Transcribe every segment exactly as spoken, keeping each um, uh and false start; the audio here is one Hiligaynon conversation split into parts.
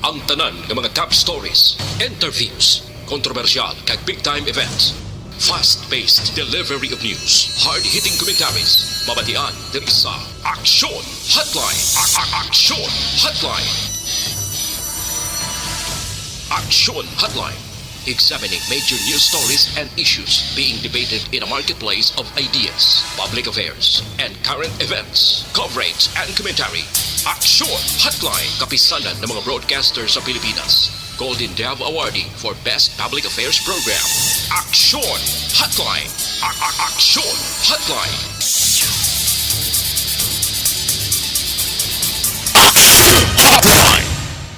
Ang tanan nga mga top stories, interviews, kontrobersyal kag big time events. Fast-paced delivery of news, hard-hitting commentaries, mabatian diri sa Aksyon Hotline. A- a- Aksyon Hotline. Aksyon Hotline. Examining major news stories and issues being debated in a marketplace of ideas, public affairs, and current events. Coverage and commentary. Aksyon Hotline. Kapisanan ng mga broadcaster sa Pilipinas. Golden Dove Awardee for Best Public Affairs Program. Aksyon Hotline. A- a- Aksyon Hotline. Aksyon Hotline.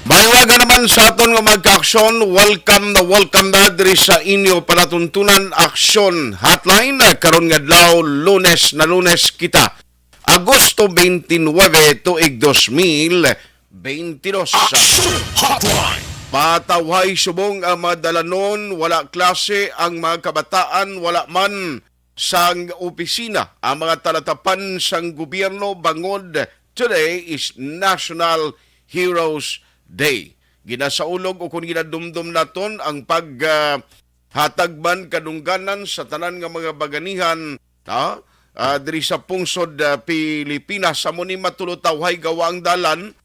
Maayong aga naman sa aton nga mga kaaksyon. Welcome na welcome na diri sa inyo palatuntunan, Aksyon Hotline. Karon nga adlaw, Lunes na Lunes kita. Agosto twenty-nine, tuig dos mil twenty-dos. Aksyon Hotline. Patawhay subong ang mga dalanon, wala klase ang mga kabataan, wala man sang opisina ang mga talatapan sang gobyerno bangod today is National Heroes Day. Ginasaulog o kung ginadumdom naton ang pag, ah, hatag man kadungganan sa tanan nga mga baganihan, ha? Ah, diri sa pungsod, ah, Pilipinas, amo ni matulotawhay gawa ang dalan.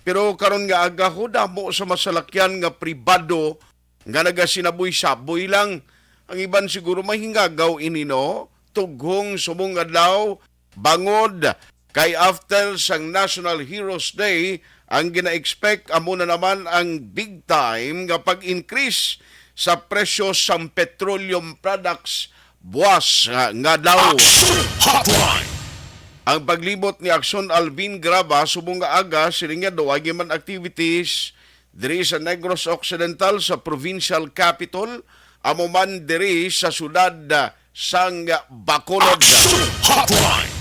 Pero karon nga aga, ho, damo sa masalakyan nga pribado nga nagasinaboy-saboy lang. Ang iban siguro mahingagaw ini, no? Tughong subong adlaw, bangod kay after sang National Heroes Day, ang gina-expect amo na naman ang big time nga pag-increase sa presyo sang petroleum products buwas nga, nga adlaw. Aksyon Hotline. Ang paglibot ni Aksyon Alvin Graba subong nga aga, siling niya daw ay man activities diri sa Negros Occidental, sa provincial capital, amo man diri sa siyudad, ah, sang Bacolod. Aksyon Hotline.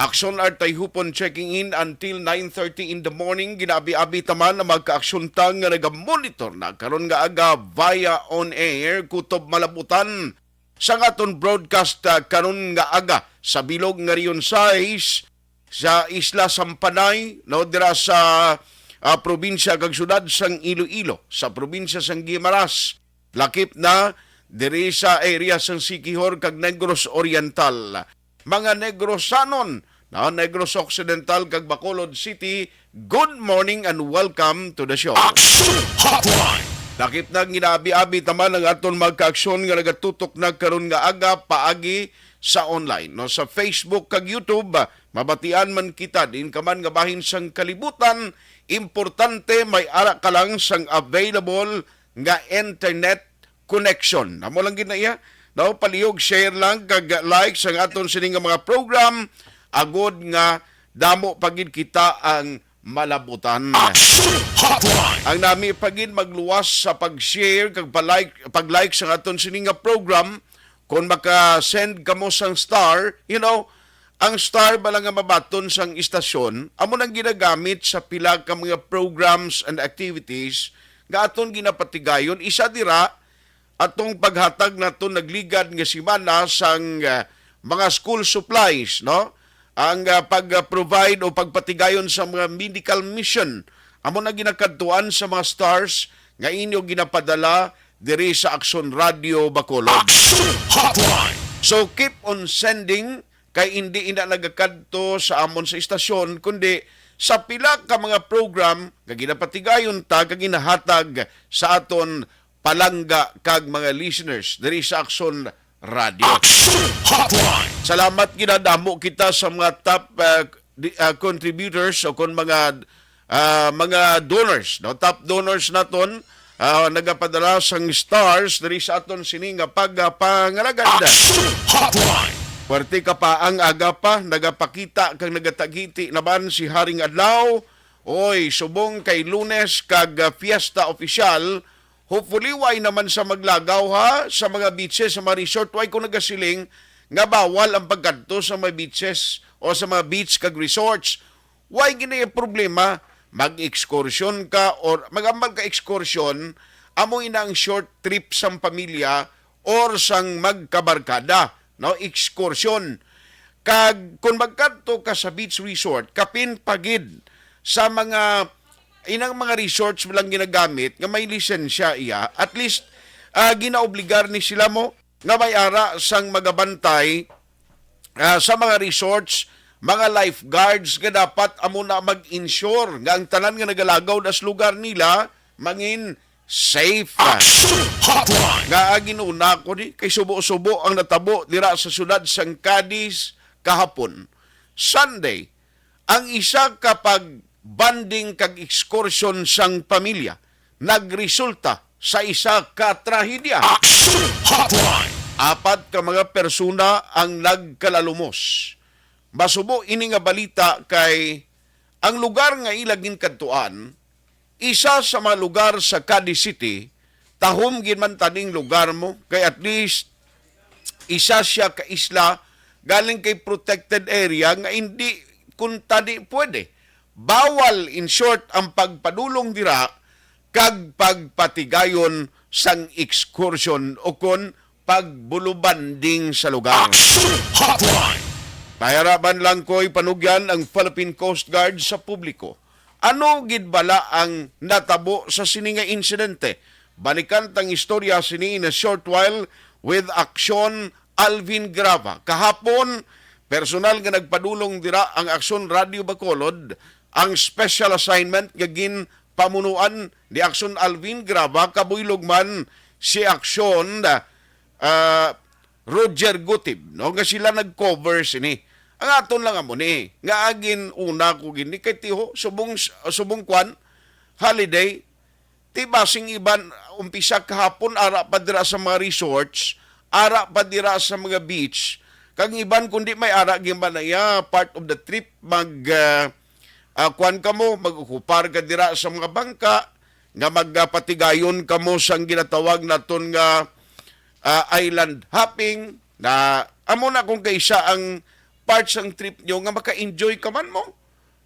Aksyon Artay Hupon checking in until nine thirty in the morning. Ginabi-abi taman ang magkaaksyon ta nga nagamonitor na karon nga aga via on air, kutob malabutan sang aton broadcast, ah, karon nga aga sa bilog nga Region sais, sa Isla Sampanay, no, dira sa, ah, probinsya kag syudad sang Iloilo, sa probinsya sang Guimaras, lakip na diri sa area sang Siquijor kag Negros Oriental. Mga Negrosanon, no, Negros Occidental kag Bacolod City, good morning and welcome to the show. Aksyon Hotline. Lakip na, ginabi-abi taman ang aton mga kaaksyon nga nagatutok na karon nga aga paagi sa online, no, sa Facebook kag YouTube. Mabatian man kita diin ka man nga bahin sang kalibutan, importante may ara ka lang sang available nga internet connection. Amo lang gid na iya. No, palihog, share lang kag like sang aton sini nga mga program, agod nga damo pa gid kita ang malabutan. Aksyon Hotline. Ang nami pa gid magluwas sa pag-share kag pa-like, pag-like sang aton sini nga program. Kung maka-send kamo sang star, you know, ang star bala nga mabaton sang istasyon, amo nang ginagamit sa pila ka mga programs and activities nga aton ginapatigayon. Isa dira, atong paghatag naton nagligad nga semana sang, ah, mga school supplies, no? Ang, ah, pag-provide o pagpatigayon sa mga medical mission, amo na ginakadtuan sa mga stars nga inyo ginapadala diri sa Aksyon Radio Bacolod. Aksyon Hotline. So, keep on sending, kay hindi ina nagakadto sa amon sa istasyon, kundi sa pila ka mga program nga ginapatigayon ta kag ginahatag sa aton palangga kag mga listeners diri sa Aksyon Radio. Aksyon Hotline. Salamat, ginadamo kita sa mga top, ah, di-, ah, contributors o kon mga, ah, mga donors, no? Top donors naton, ah, nagapadala sang stars diri sa aton sini nga pagpangalagad. Aksyon Hotline. Puwerte ka pa ang aga pa, nagapakita kag nagatagiti naman si Haring Adlaw. Oy, subong kay Lunes kag, ah, fiesta opisyal, hopefully, way naman sa maglagaw, ha, sa mga beaches, sa mga resort. Way ko nagasiling nga bawal ang pagkadto sa mga beaches o sa mga beach kag resorts. Way gid na yung problema, mag-excursion ka or mag-ambal ka excursion, amo ina ang short trip sang pamilya or sang magkabarkada, no, excursion. Kag kung magkadto ka sa beach resort, kapin pa gid sa mga inang mga resorts lang ginagamit nga may lisensya iya, at least, ah, ginaobligar ni sila mo nga may ara sang magabantay, ah, sa mga resorts, mga lifeguards nga dapat amo na mag-ensure nga ang tanan nga nagalagaw das lugar nila mangin safe. Action Hotline! Nga aginuna ko ni kay subo-subo ang natabo dira sa siyudad sang Cadiz kahapon, Sunday. Ang isa ka pag-bonding kag ekskursyon sang pamilya nagresulta sa isa ka trahedya. Action Hotline! Apat ka mga persona ang nagkalalumos. Masubo ini nga balita kay ang lugar nga ila ginkadtuan, isa sa mga lugar sa Cadiz City, tahom gid man taning lugar mo, kay at least isa siya ka isla galing kay protected area nga hindi kuntani pwede. Bawal, in short, ang pagpadulong dira kag pagpatigayon sang excursion o kon pagbulubanding sa lugar. Action Hotline! Mayaraban lang ko'y panugyan ang Philippine Coast Guard sa publiko. Ano gid bala ang natabo sa sini nga insidente? Balikan tang istorya sini in a short while with Aksyon Alvin Grava. Kahapon, personal nga nagpadulong dira ang Aksyon Radio Bacolod, ang special assignment nga ginpamunuan ni Aksyon Alvin Grava, kabuylog man si Aksyon, ah, Roger Gutib, no, nga sila nag-cover sini. Ang aton lang amo ni, nga agin una ko gini kay tiho, subong, subong kwan, holiday, ti basing iban, umpisa kahapon, ara pa dira sa mga resorts, ara pa dira sa mga beach, kag iban kundi may ara gid man na iya, part of the trip, mag, ah, ah, kwan ka mo, mag-okupar ka dira sa mga bangka, nga magapatigayon kamo sang ginatawag naton nga, ah, island hopping, na amo na kung kaisa ang part sang trip nyo nga maka-enjoy ka man mo.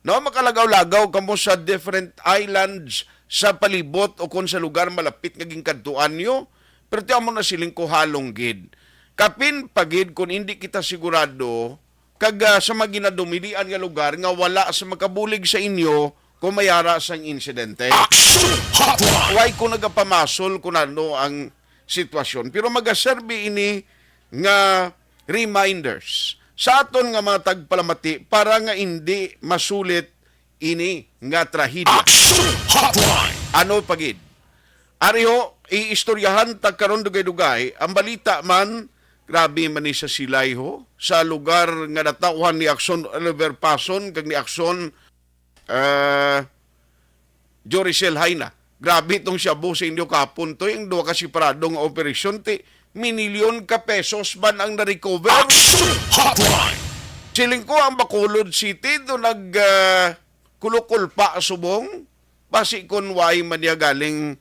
No, makalagaw-lagaw kamo sa different islands sa palibot o kung sa lugar malapit nga ginkadtuan nyo. Pero ti amo na siling ko halong gid. Kapin pa gid kung hindi kita sigurado kag, ah, sa mga ginadumilian nga lugar nga wala sa makabulig sa inyo kung may ara sang insidente. Action Hotline! Way ko nagapamasol kung ano ang sitwasyon, pero magaserbi ini nga reminders sa aton nga mga tagpalamati para nga indi masulit ini nga trahedya. Action Hotline! Ano pa gid? Ari ho, iistoryahan ta karon dugay-dugay. Ang balita man, grabe man ni sa Silay ho, sa lugar nga natawhan ni Aksyon Oliver Pason kag ni Aksyon, ah, Joricel Haina. Grabe itong shabu sa inyo kahapon to, yung duha ka separado nga operasyon, ti minilyon ka pesos man ang na-recover. Action Hotline! Siling ko ang Bacolod City do nag, ah, kulukulpa subong, basi kun way man niya galing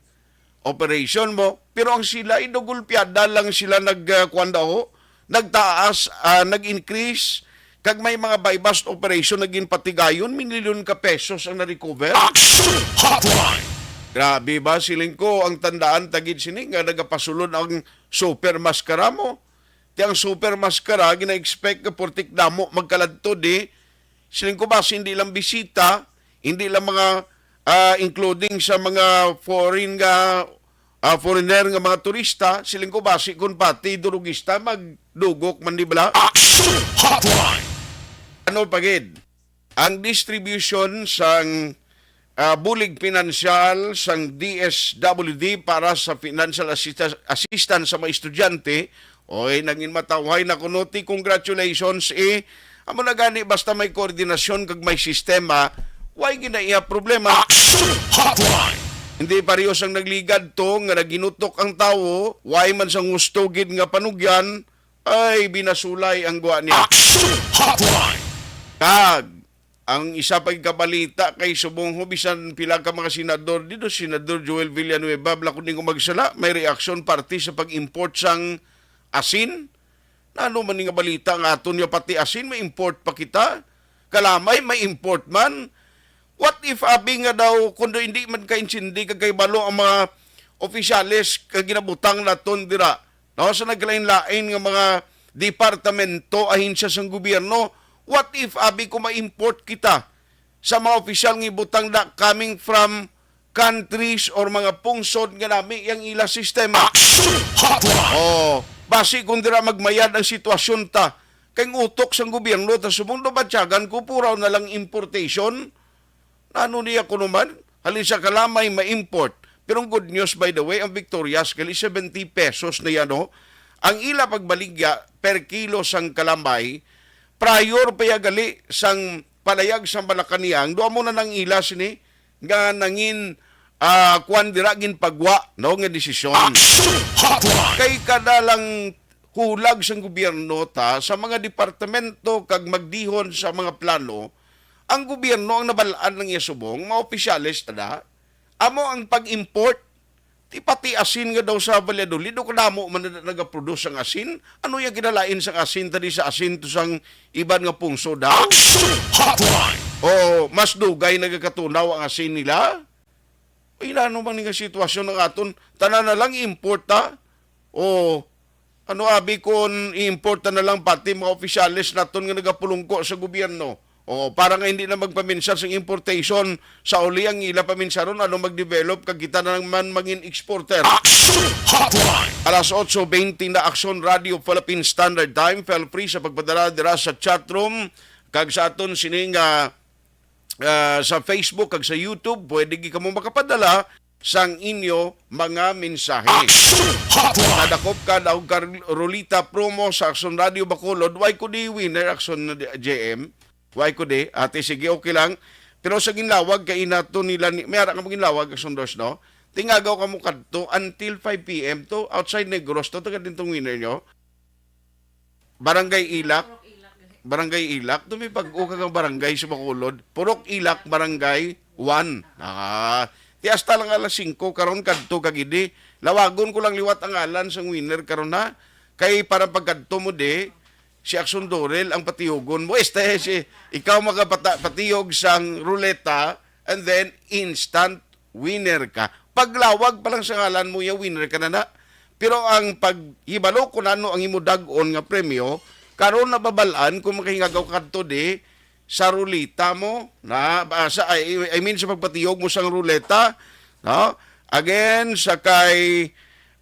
operation mo. Pero ang Silay do gulpiada lang sila nag, ah, kuwan daw, nagtaas, ah, nag-increase, kag may mga buy-bust operation na ginpatigayon, minilyon ka pesos ang na-recover. Action Hotline! Grabe ba, siling ko, ang tandaan tagid sini nga nagapasulod ang super maskara mo. Ti ang super maskara, gina-expect nga purtik damo magkaladto di. Siling ko ba, hindi lang bisita, hindi lang mga, ah, including sa mga foreign nga, ah, foreigner nga mga turista, siling ko basi kun pati durugista magdugok man di bala. Action Hotline! Ano pa gid? Ang distribution sang, ah, bulig pinansyal sang D S W D para sa financial assista-, assistance sa mga estudyante, oy, nangin matawhay na kuno ti congratulations, eh. Amo na gani, basta may koordinasyon kag may sistema, way ginaiya problema. Action Hotline! Hindi parehas ang nagligad to nga naginutok ang tawo, way man sang husto gid nga panugyan, ay binasulay ang gwa niya. Action Hotline! Kag ang isa pa gid ka balita kay subong ho, bisan pila ka mga senador dito, Senador Joel Villanueva, bala ko ninyo magsala, may reaksyon parte sa pag-import sang asin. Nano man nga balita nga aton nga pati asin may import pa kita? Kalamay may import man. What if abi nga daw kundo hindi man kaintindi kag kay balo ang mga opisyales kag ginabutang naton dira, no, sa naglain-lain nga mga departamento, ahensya sang gobyerno? What if abi ko ma-import kita sa mga opisyal nga ibutang na coming from countries or mga pungsod nga nami ang ila sistema. Action Hotline! Oh, basi kung dira magmayad ang sitwasyon ta, kay ang utok sang gobyerno ta subong do batyagan ko puraw na lang importation. Ano niya kuno man? Halin sa kalamay, ma-import. Pero ang good news, by the way, ang Victorias, gali seventy pesos na yan, no? Ang ila pagbaligya per kilo sang kalamay, prior pa ya gali sang palayag sa Malacañang, do amo na nang ila sini nga nangin, ah, kuwan dira ginpagwa, no, nga desisyon. Action Hotline! Kay kada lang hulag sang gobyerno ta sa mga departamento kag magdihon sa mga plano, ang gobyerno ang nabalaan ng iya subong, mga opisyales ta na. Amo ang pag-import. Ti pati asin nga daw sa Valladolid, o kadamo man na nagaproduce ang asin. Ano yung kinalain sang asin tadi sa asin to sang iban nga pungsod, ha? Action Hotline! O, mas dugay nagakatunaw ang asin nila. Ay, ano man nga sitwasyon ang aton? Tanan na lang import, ha? O, ano abi kon i-import na lang pati mga opisyales naton nga nagapulungko sa gobyerno? O, para nga hindi na magpaminsar sang importation, sa uli ang ila paminsaron, ano, mag-develop, kag kita na lang man mangin exporter. Action Hotline! Alas otso bente na, Action Radio Philippine Standard Time. Feel free sa pagpadala dira sa chatroom, kag sa aton sining, ah, ah, sa Facebook kag sa YouTube, pwede gid kamo makapadala sang inyo mga mensahe. Action Hotline! Nadakop ka daw kag Rolita promo sa Action Radio Bacolod. Why ko di winner, Action J M? Why ko di? Ate, sige, okay lang. Pero sa ginlawag, kay inato nila ni, may ara ka mo ginlawag, Action Dos, no? Tingagaw ka mo kadto until five P M to, outside Negros to, taga din tong winner nyo. Barangay Ilak. Barangay Ilak. Tumipag-o ka nga barangay sa Bacolod. Purok Ilak, Barangay one. Ah, ti hasta lang alas singko karon kadto ka gidi. Lawagon ko lang liwat ang ngalan sang winner karon, ha. Kay para pagkadto mo di, si Action Dorel ang patiyogon mo. Este, si, ikaw magapata-, patiyog sang ruleta and then instant winner ka. Paglawag pa lang sa ngalan mo, ya winner ka na na. Pero ang paghibalo kung ano ang imo dag-on nga premyo, karon nababal-an kung makahingagaw ka kadto di sa rulita mo, na, ba, sa, I, I mean, sa pagpatiyog mo sang ruleta, no? Again, sa kay,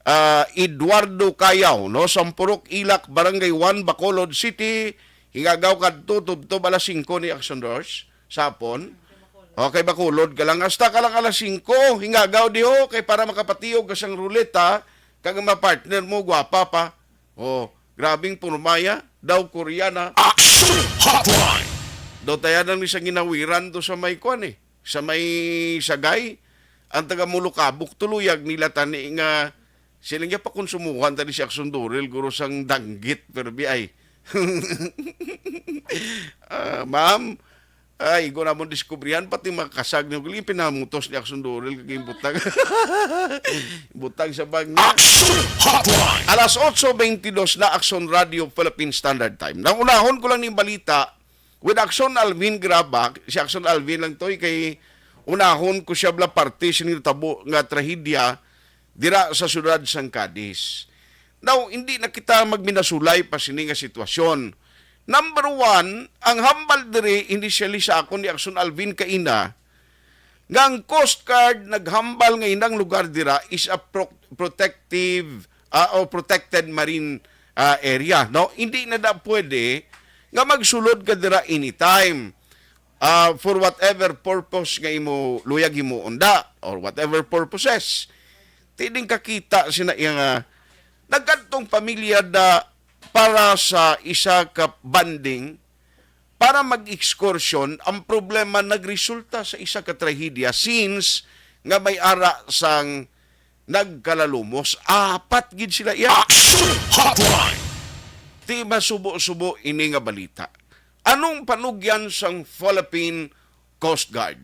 ah, Eduardo Cayaw, no? Sampurok Ilak, Barangay one, Bacolod City, hingagaw kadto, tubtob alas singko ni Action Rush, sa hapon. Okay, Bacolod ka lang. Hasta ka lang alas singko, hingagaw di ho, kay para makapatiyog ka sang ruleta, kag ang mga partner mo, gwapa pa. Oh, grabing purmaya, daw Koreana. Action Hotline! Daw tayanan ni sa ginawiran to sa may kwan eh. Sa may Sagay, ang taga Mulukabok, tuluyag nila tani nga sila nga pakonsumuhan tani si Action Dorel, guro sang danggit, pero bi ay. Ah, ma'am, ay, igo namon diskubrihan, pati mga kasag niyo, galing pinamutos ni Action Dorel, kag imbutang. Butang sa bag niya. Action Hotline! Alas otso bente dos na, Action Radio Philippine Standard Time. Nang unahon ko lang ning balita, with Action Alvin Grabak, si Action Alvin lang to'y kay unahon ko siya bala parte sa nitabo nga trahedya dira sa siyudad sang Cadiz. Now, hindi na kita magminasulay pa sini nga sitwasyon. Number one, ang hambal diri, initially sa akon ni Action Alvin kaina, nga ang Coast Guard naghambal nga inang lugar dira is a pro-, protective, ah, o protected marine, ah, area, no? Hindi na da pwede nga magsulod ka dira anytime, ah, for whatever purpose nga imo luyag imo unda or whatever purposes. Ti din kakita sina iya nga nagkadtong pamilya da para sa isa ka banding para mag-ekskursyon, ang problema nagresulta sa isa ka trahedya since nga may ara sang nagkalalumos. Apat gid sila iya. Action Hotline! Ti masubo-subo ini nga balita. Anong panugyan sang Philippine Coast Guard?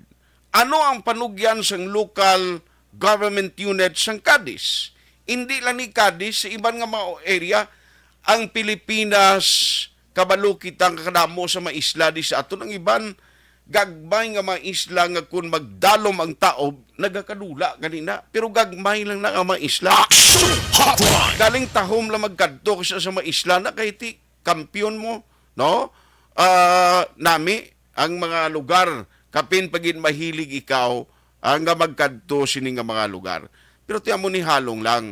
Ano ang panugyan sang local government unit sang Cadiz? Hindi lang ni Cadiz, sa iban nga mga area, ang Pilipinas, kabalo kita nga kadamo sa mga isla di sa aton. Ang iban, gagmay nga mga isla nga kun magdalom ang taob, nagakadula ganina. Pero gagmay lang na ang mga isla. Action Hotline! Galing tahom lang magkadto sa, sa mga isla na kay ti kampiyon mo, no? Ah, nami ang mga lugar kapin pa gid mahilig ikaw, ah, nga magkadto sini nga mga lugar. Pero ti amo ni halong lang.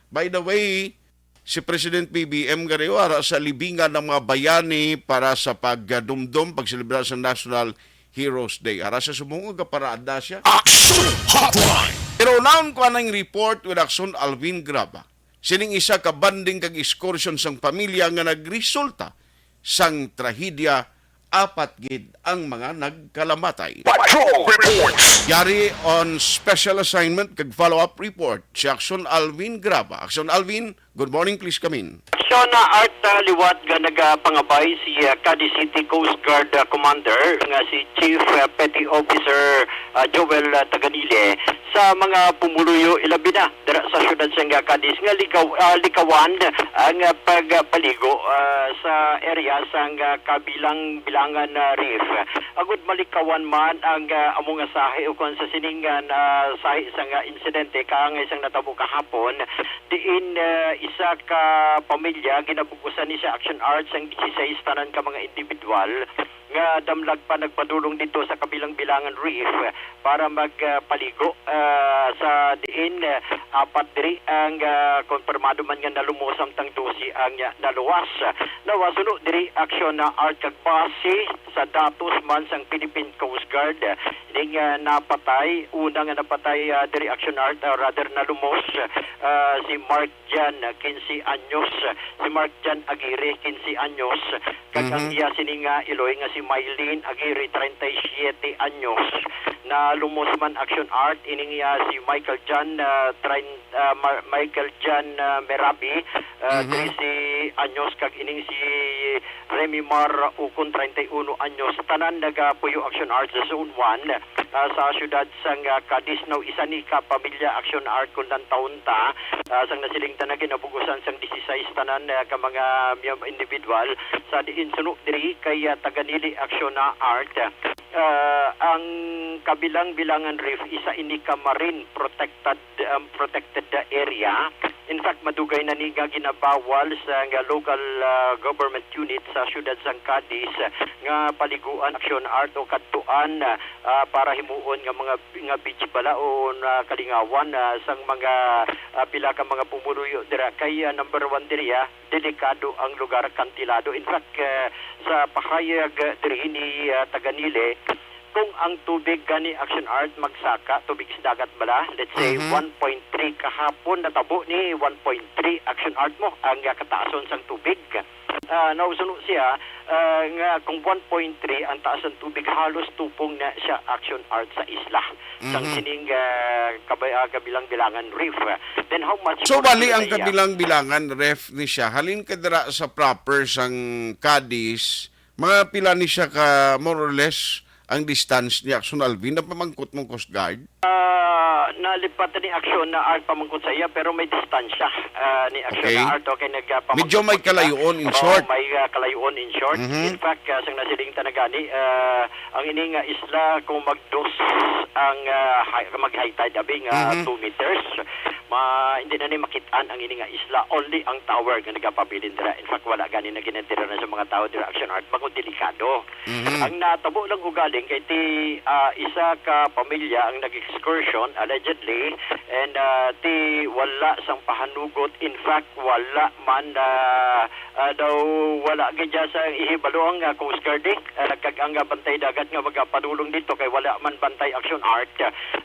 By the way, si President B B M gani ara sa libingan ng mga bayani para sa pagdumdom, pagselebrar sa National Heroes Day. Ara sa subong, gaparada siya. Action Hotline! Pero naon ko anang report with Action Alvin Graba. Sining isa ka banding kag excursion sang pamilya nga nagresulta sang trahedya, apat gid ang mga nagkalamatay. Patrol Reports. Yari on special assignment kag follow-up report si Action Alvin Graba. Action Alvin, good morning, please come in. Action na Art, ah, liwat nga nagapangabay si, ah, Cadiz City Coast Guard, ah, Commander nga si Chief, ah, Petty Officer, ah, Joel, ah, Taganile sa mga pumuluyo, ilabi na dira sa siyudad sang Cadiz nga likaw, ah, likawan ang, ah, pagpaligo, ah, sa area sang, ah, kabilang bilangan, ah, reef. Agud malikawan man ang, ah, amo nga sahi ukon sa sining, ah, na sahi sang, ah, insidente kaangay sang natabo kahapon, diin, ah, isa ka pamilya ginabug-usan ni sa Action Arts ang dieciséis tanan ka mga individual nga damlag pa nagpadulong dito sa kabilang bilangan reef para magpaligo, ah, sa diin, ah, apat diri ang, ah, konfirmado man nga nalumos, samtang dose ang, ah, naluwas. Nawasuno diri aksyon na Art kag base sa datos man sang Philippine Coast Guard. Ning, ah, napatay, una nga napatay, ah, diri aksyon Art, ah, rather nalumos, ah, si Mark Jan, ah, quince anyos, si Mark Jan Aguirre, quince anyos, kag ang Mhm. iya sini nga iloy nga si Mylene Aguirre, treinta y siete anyos. Nalumos man aksyon Art, ining iya si Michael Jan, ah, train, ah, Mar-, Michael Jan, ah, Merabi, ah, Mhm. trese anyos, kag ining si Remy Mar Ukon, treinta y uno anyos. Tanan nagapuyo aksyon Art sa Zone one, ah, sa siyudad sang, ah, Cadiz. Now, isa ni ka pamilya aksyon Art kung nantawon ta, ah, sang nasiling ta na ginabugusan sang dieciséis tanan, ah, ka mga miyam-, individual sa diin suno diri kay, ah, Taganili aksyon na Art. Ah, ang kabilang bilangan reef, isa ini ka marine protected, um, protected area. In fact, madugay na ni nga ginabawal sa nga local, ah, government unit sa siyudad sang Cadiz, ah, nga paliguan aksyon Art o kadtuan, ah, para himuon nga mga, nga beach bala o na kalingawan, ah, sang mga, ah, pila ka mga pumuluyo dira kay, ah, number one diri, ah, delikado ang lugar, kantilado. In fact, ah, sa pahayag, ah, diri ni, ah, Taganile, kung ang tubig gani aksyon Art magsaka, tubig sa dagat bala, let's say Mhm. one point three kahapon, natabo ni one point three aksyon Art mo ang, ah, kataason sang tubig. Ah, nausuno siya, ah, nga kung one point three ang taas sang tubig, halos tupong na siya aksyon Art sa isla sang Mhm. sining, ah, kabay-, ah, kabilang-bilangan reef. Then how much So, more bali sila ang sa iya? Kabilang-bilangan reef ni siya, halin ka dira sa proper sang Cadiz, mga pila ni siya ka, more or less, ang distance ni Action Alvin? Napamangkot mong Coast Guard? Ah, nalipat ni Action na Art pamangkot sa iya, pero may distansya, ah, ni Action Okay. na Art, okay, nagpamangkot Medyo may pa kita. Kalayuon, in Oo, short. May, ah, kalayuon, in short. Mhm. In fact, ah, sang nasiling ta na gani, ah, ang ini nga isla, kung magdos ang, ah, high, mag-high tide, abi nga Mhm. two meters, ma-, hindi na ni makit-an ang ini nga isla. Only ang tower nga nagapabilin dira. In fact, wala gani na ginatira na sa mga tao dira, Action Art, bangod delikado. Mhm. Ang natabo lang ugaling kay ti, ah, isa ka pamilya ang nag-excursion, allegedly, and, ah, ti wala sang pahanugot. In fact, wala man, ah, ah, daw wala gid siya sa ihibalo ang, ah, Coast Guard, eh. Ah, kag ang, ah, bantay dagat nga magapadulong dito kay wala man bantay Action Art.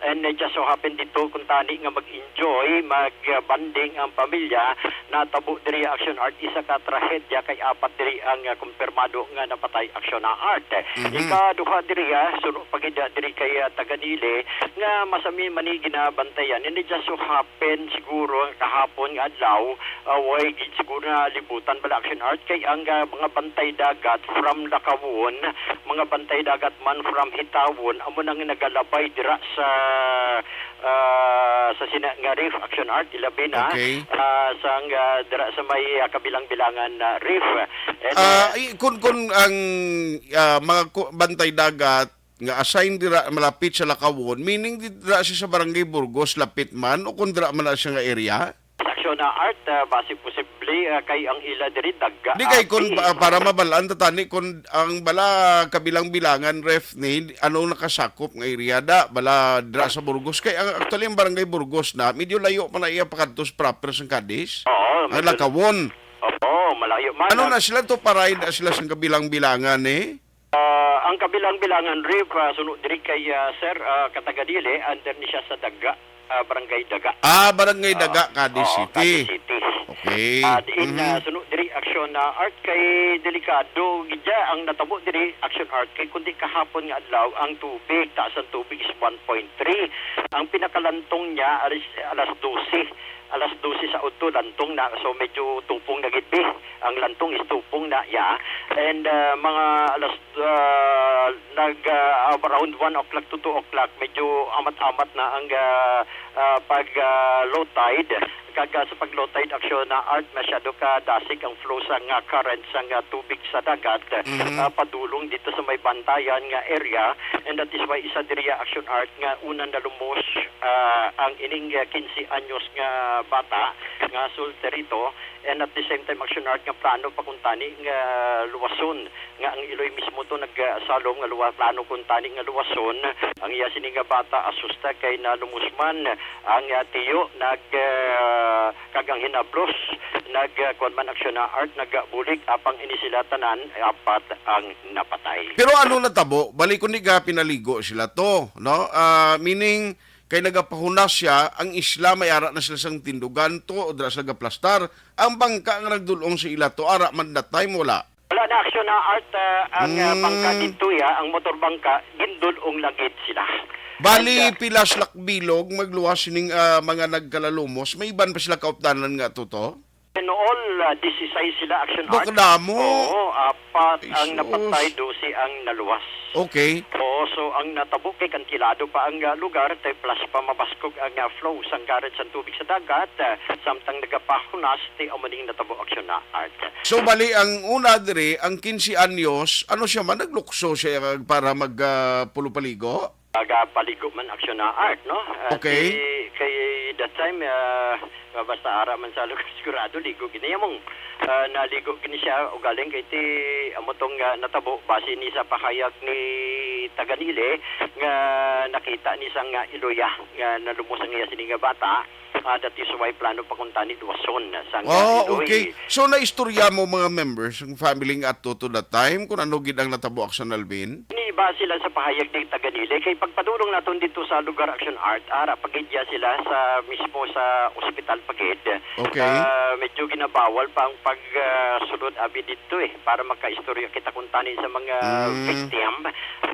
And it just so happen dito kung tani nga mag-enjoy, mag-bonding ang pamilya, natabo diri Action Art, isa ka trahedya kay apat diri ang, ah, kumpirmado nga napatay Action Art. Mhm. Ikaduha diri, ah, suno pa gid, ah, diri kay, ah, Taganile nga masami man ni ginabantayan. And it just so happen siguro ang kahapon nga adlaw, ah, way gid siguro na libutan bala Action Art kay ang, ah, mga bantay dagat from Lakawon, mga bantay dagat man from Hitawon, amo nang nagalabay dira sa, ah, sa sina nga reef Action Art, ilabi na, Okay. ah, sang, ah, dira sa may, ah, kabilang-bilangan na reef. And, Ah, ah, i-, kun, kun ang, ah, mga ku-, bantay dagat nga assign dira malapit sa Lakawon, meaning di dira siya sa Barangay Burgos, lapit man, o kun dira man na siya nga area? Action Na Art, ah, basi posible, ah, kay ang ila diri daga Di kay kun abi. pa- para mabalaan ta tani kun ang bala kabilang-bilangan ref ni ano nakasakop nga area da bala dra sa Burgos kay ang actually ang barangay Burgos na medyo layo pa na iya pakadto sa proper sang Cadiz. Oo, Ang medyo Lakawon. Oo, malayo man Ano ang na sila to paray na sila sang kabilang-bilangan eh? Ah, ang kabilang-bilangan ref, ah, suno diri kay, ah, Sir, ah, Katagadile, under ni siya sa Daga, ah, Barangay Daga. Ah, Barangay Ah, Daga, Cadiz oo, City. Cadiz City. Okay. Ah, diin, Mhm. ah, suno diri aksyon na Art kay delikado gidya ang natabo diri aksyon Art kay kundi kahapon nga adlaw ang tubig, taas ang tubig is one point three. Ang pinakalantong niya alas, alas dose, alas dose sa udto lantong na, so medyo tupong na gid bi. Ang lantong is tupong na ya. And, ah, mga alas, ah, nag, ah, around one o'clock to two o'clock, medyo amat-amat na ang, ah, ah, pag, ah, low tide. Kag, ah, sa pag low tide aksyon na Art, masyado ka dasig ang flow sa nga current sa nga tubig sa dagat, Mhm. ah, padulong dito sa may Bantayan nga area. And that is why isa diri aksyon Art nga una nalumos, ah, ang ining, ah, quince anyos nga bata nga sulterito. And at the same time, aksyon Art nga plano pa kuntani nga luwason nga ang iloy mismo to nagsalom nga luwa, plano kuntani nga luwason ang iya sini nga bata asusta kay nalumusman ang, ah, tiyo nag, ah, kag ang hinablos nag, ah, kuwan man aksyon na Art nagabulig apang ini sila tanan apat ang napatay. Pero ano natabo? Bali kundi ga pinaligo sila to, no? Ah, meaning kay nagapahunas siya, ang isla may ara na sila sang tindugan to o dira sila gaplastar. Ang bangka nga nagdulong sa ila to, ara man that time, wala. Wala na aksyon na Art, ah, ang, ah, Mm. bangka dito ya, ang motor bangka, gindulong lang gid sila. Bali, And, ah, pila sila bilog, magluwas sining, ah, mga nagkalalumos, may iban pa sila kaupdanan nga to to? In all, ah, disisay sila aksyon Art. Bakdamo. Oo, apat ang Ay, sus. napatay, dose ang naluwas. Okay. Oo, so ang natabo kay kantilado pa ang, ah, lugar, tay plus pa mabaskog ang, ah, flow sang garit sang tubig sa dagat, ah, samtang nagapahunas ti amo ning natabo aksyon na Art. So, bali, ang una diri, ang quince anyos, ano siya man, naglukso siya para mag, ah, pulupaligo? Nagapaligo man aksyon na Art, no? Ah, Okay. ti-, kay that time, ah, basta ara man sa lugar sigurado, ligo gid niya mong, ah, naligo gid siya, ugaling kay ti amo tong, ah, natabo, base ni sa pahayag ni Taganile nga nakita ni sang, ah, iloya nga nalumos ang iya sini nga bata. Ah, that is why plano pa kuntani luwason sang, ah, Oh, iloy. okay. So, naistorya mo mga members, ang family nga ato to that time, kung ano gid ang natabo, Aksyon Alvin? Ni ba sila sa pahayag ni Taganile? Kay pagpadulong naton dito sa lugar, Action Art, ara pagidya sila sa mismo sa ospital pagid. Okay. Ah, medyo ginabawal pa ang pag, ah, sulod abi dito eh, para makaistorya kita kuntani sa mga Mm. victim.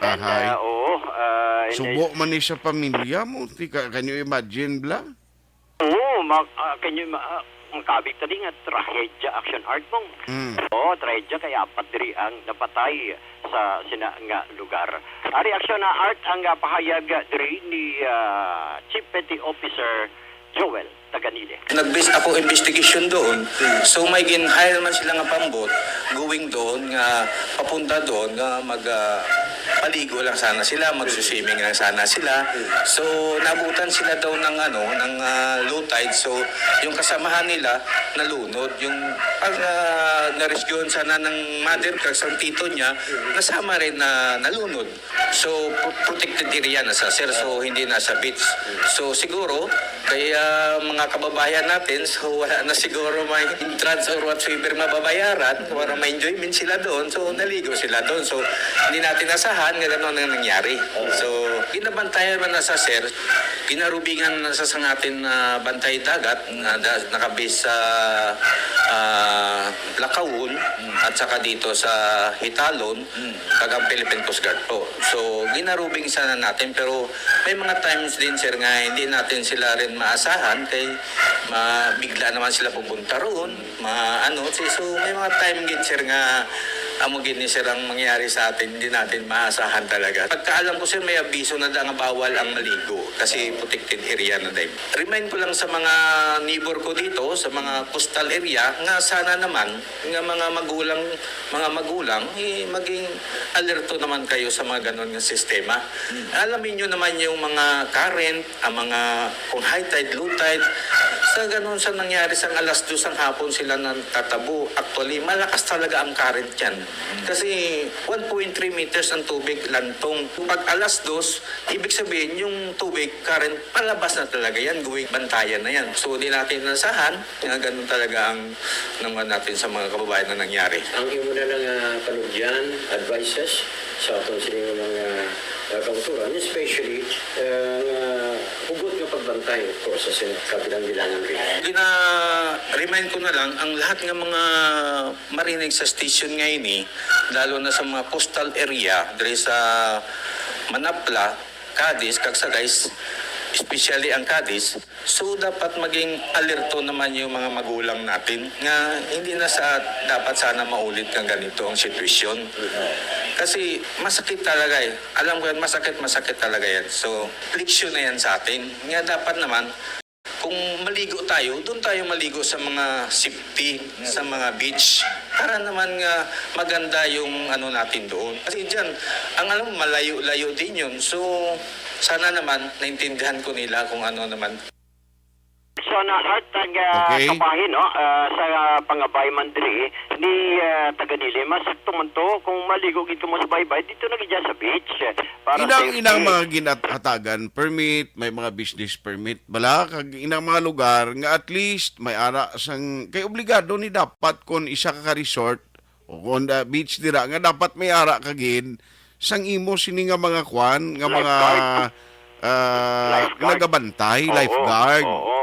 And, Ahay. ah, oo, ah, and Subo man ni sa pamilya mo. Tika, can you imagine, bla? Oo, ma-, ah, can you ma-, ah, makabig tani nga trahedya, Action Art mong. Mm. Oo, trahedya kay apat diri ang napatay sa sina nga lugar. Ari aksyon na Art ang, ah, pahayag diri ni, ah, Chief Petty Officer Joel Taganile. Nag-base ako investigation doon. So may gin-hire man sila nga pambot going doon nga papunta doon nga mag, ah, paligo lang sana sila, magsiswimming lang sana sila. So naabutan sila daw ng ano, ng, ah, low tide. So yung kasamahan nila nalunod. Yung pag, ah, na-rescuehan sana ng mother kag sang tito niya, nasama rin na nalunod. So, pro-, protected area na sa, sir. So, hindi na sa beach. So, siguro, kaya mga kababayan natin, so wala na siguro may entrance or whatsoever mababayaran para may enjoyment sila doon. So, naligo sila doon. So, hindi natin asahan nga gano'n ang nangyari. So, ginabantayan man na sa, sir, ginarubingan na sa, sa atin na bantay dagat na da-, nakabase sa, ah, Lakawon at saka dito sa Hitalon. Mm. Kag ang Philippine Coast Guard po. So, ginarubing sana natin, pero may mga times din, sir, nga hindi natin sila rin maasahan kay ma-, bigla naman sila pupunta roon, ma-, ano, si-, so may mga time gid, sir, nga amo gid ni, sir, ang mangyari sa atin, hindi natin maasahan talaga. Pagkaalam ko, sir, may abiso na da nga bawal ang maligo kasi protected area na dahil. Remind ko lang sa mga neighbor ko dito, sa mga coastal area, nga sana naman nga mga magulang, mga magulang, eh, maging alerto naman kayo sa mga ganon nga sistema. Mm. Alamin nyo naman yung mga current, ang mga, kung high tide, low tide, Sa ganun sa nangyari, sang alas dos ang hapon sila nagtatabo. Actually, malakas talaga ang current yan. Kasi one point three meters ang tubig lantong. Pag alas dos, ibig sabihin, yung tubig, current, palabas na talaga yan. Going, bantayan na yan. So, di natin inasahan na ganun talaga ang nanguan natin sa mga kababayan na nangyari. Ang imo na lang, ah, panugyan, advices sa aton sini nga mga, ah, kauturan, especially, ah, nga hugot nga pagbantay, of course, sa sin-, kabilang bilangan rin. Gina-remind ko na lang ang lahat nga mga marinig sa station nga ini, lalo na sa mga coastal area, diri sa Manapla, Cadiz, kag sa Guys, especially ang Cadiz. So, dapat maging alerto naman yung mga magulang natin nga hindi na sa, dapat sana maulit ng ganito ang sitwasyon. Kasi masakit talaga eh. Alam ko yan, masakit, masakit talaga yan. So, leksyon na yan sa atin. Nga dapat naman, kung maligo tayo, doon tayo maligo sa mga safety, sa mga beach. Para naman nga maganda yung ano natin doon. Kasi dyan, ang alam, malayo-layo din yun. So, sana naman, naintindihan ko nila kung ano naman. So, na Art, taga Okay. Kapahi, no? Ah, sa, ah, pangabay man diri, ni, ah, taga Dili, mas sakto man to kung maligo gid mo sa baybay, dito na gid sa beach, eh, para Inang, safety. Inang mga ginat-, hatagan, permit, may mga business permit, bala, kag inang mga lugar nga at least may ara sang, kay obligado ni dapat kon isa ka ka resort o kon, ah, beach dira nga dapat may ara ka gid sang imo sini nga mga kwan, nga mga, Lifeguard. Ah, Lifeguard. Nagabantay, Oo, lifeguard. Oo.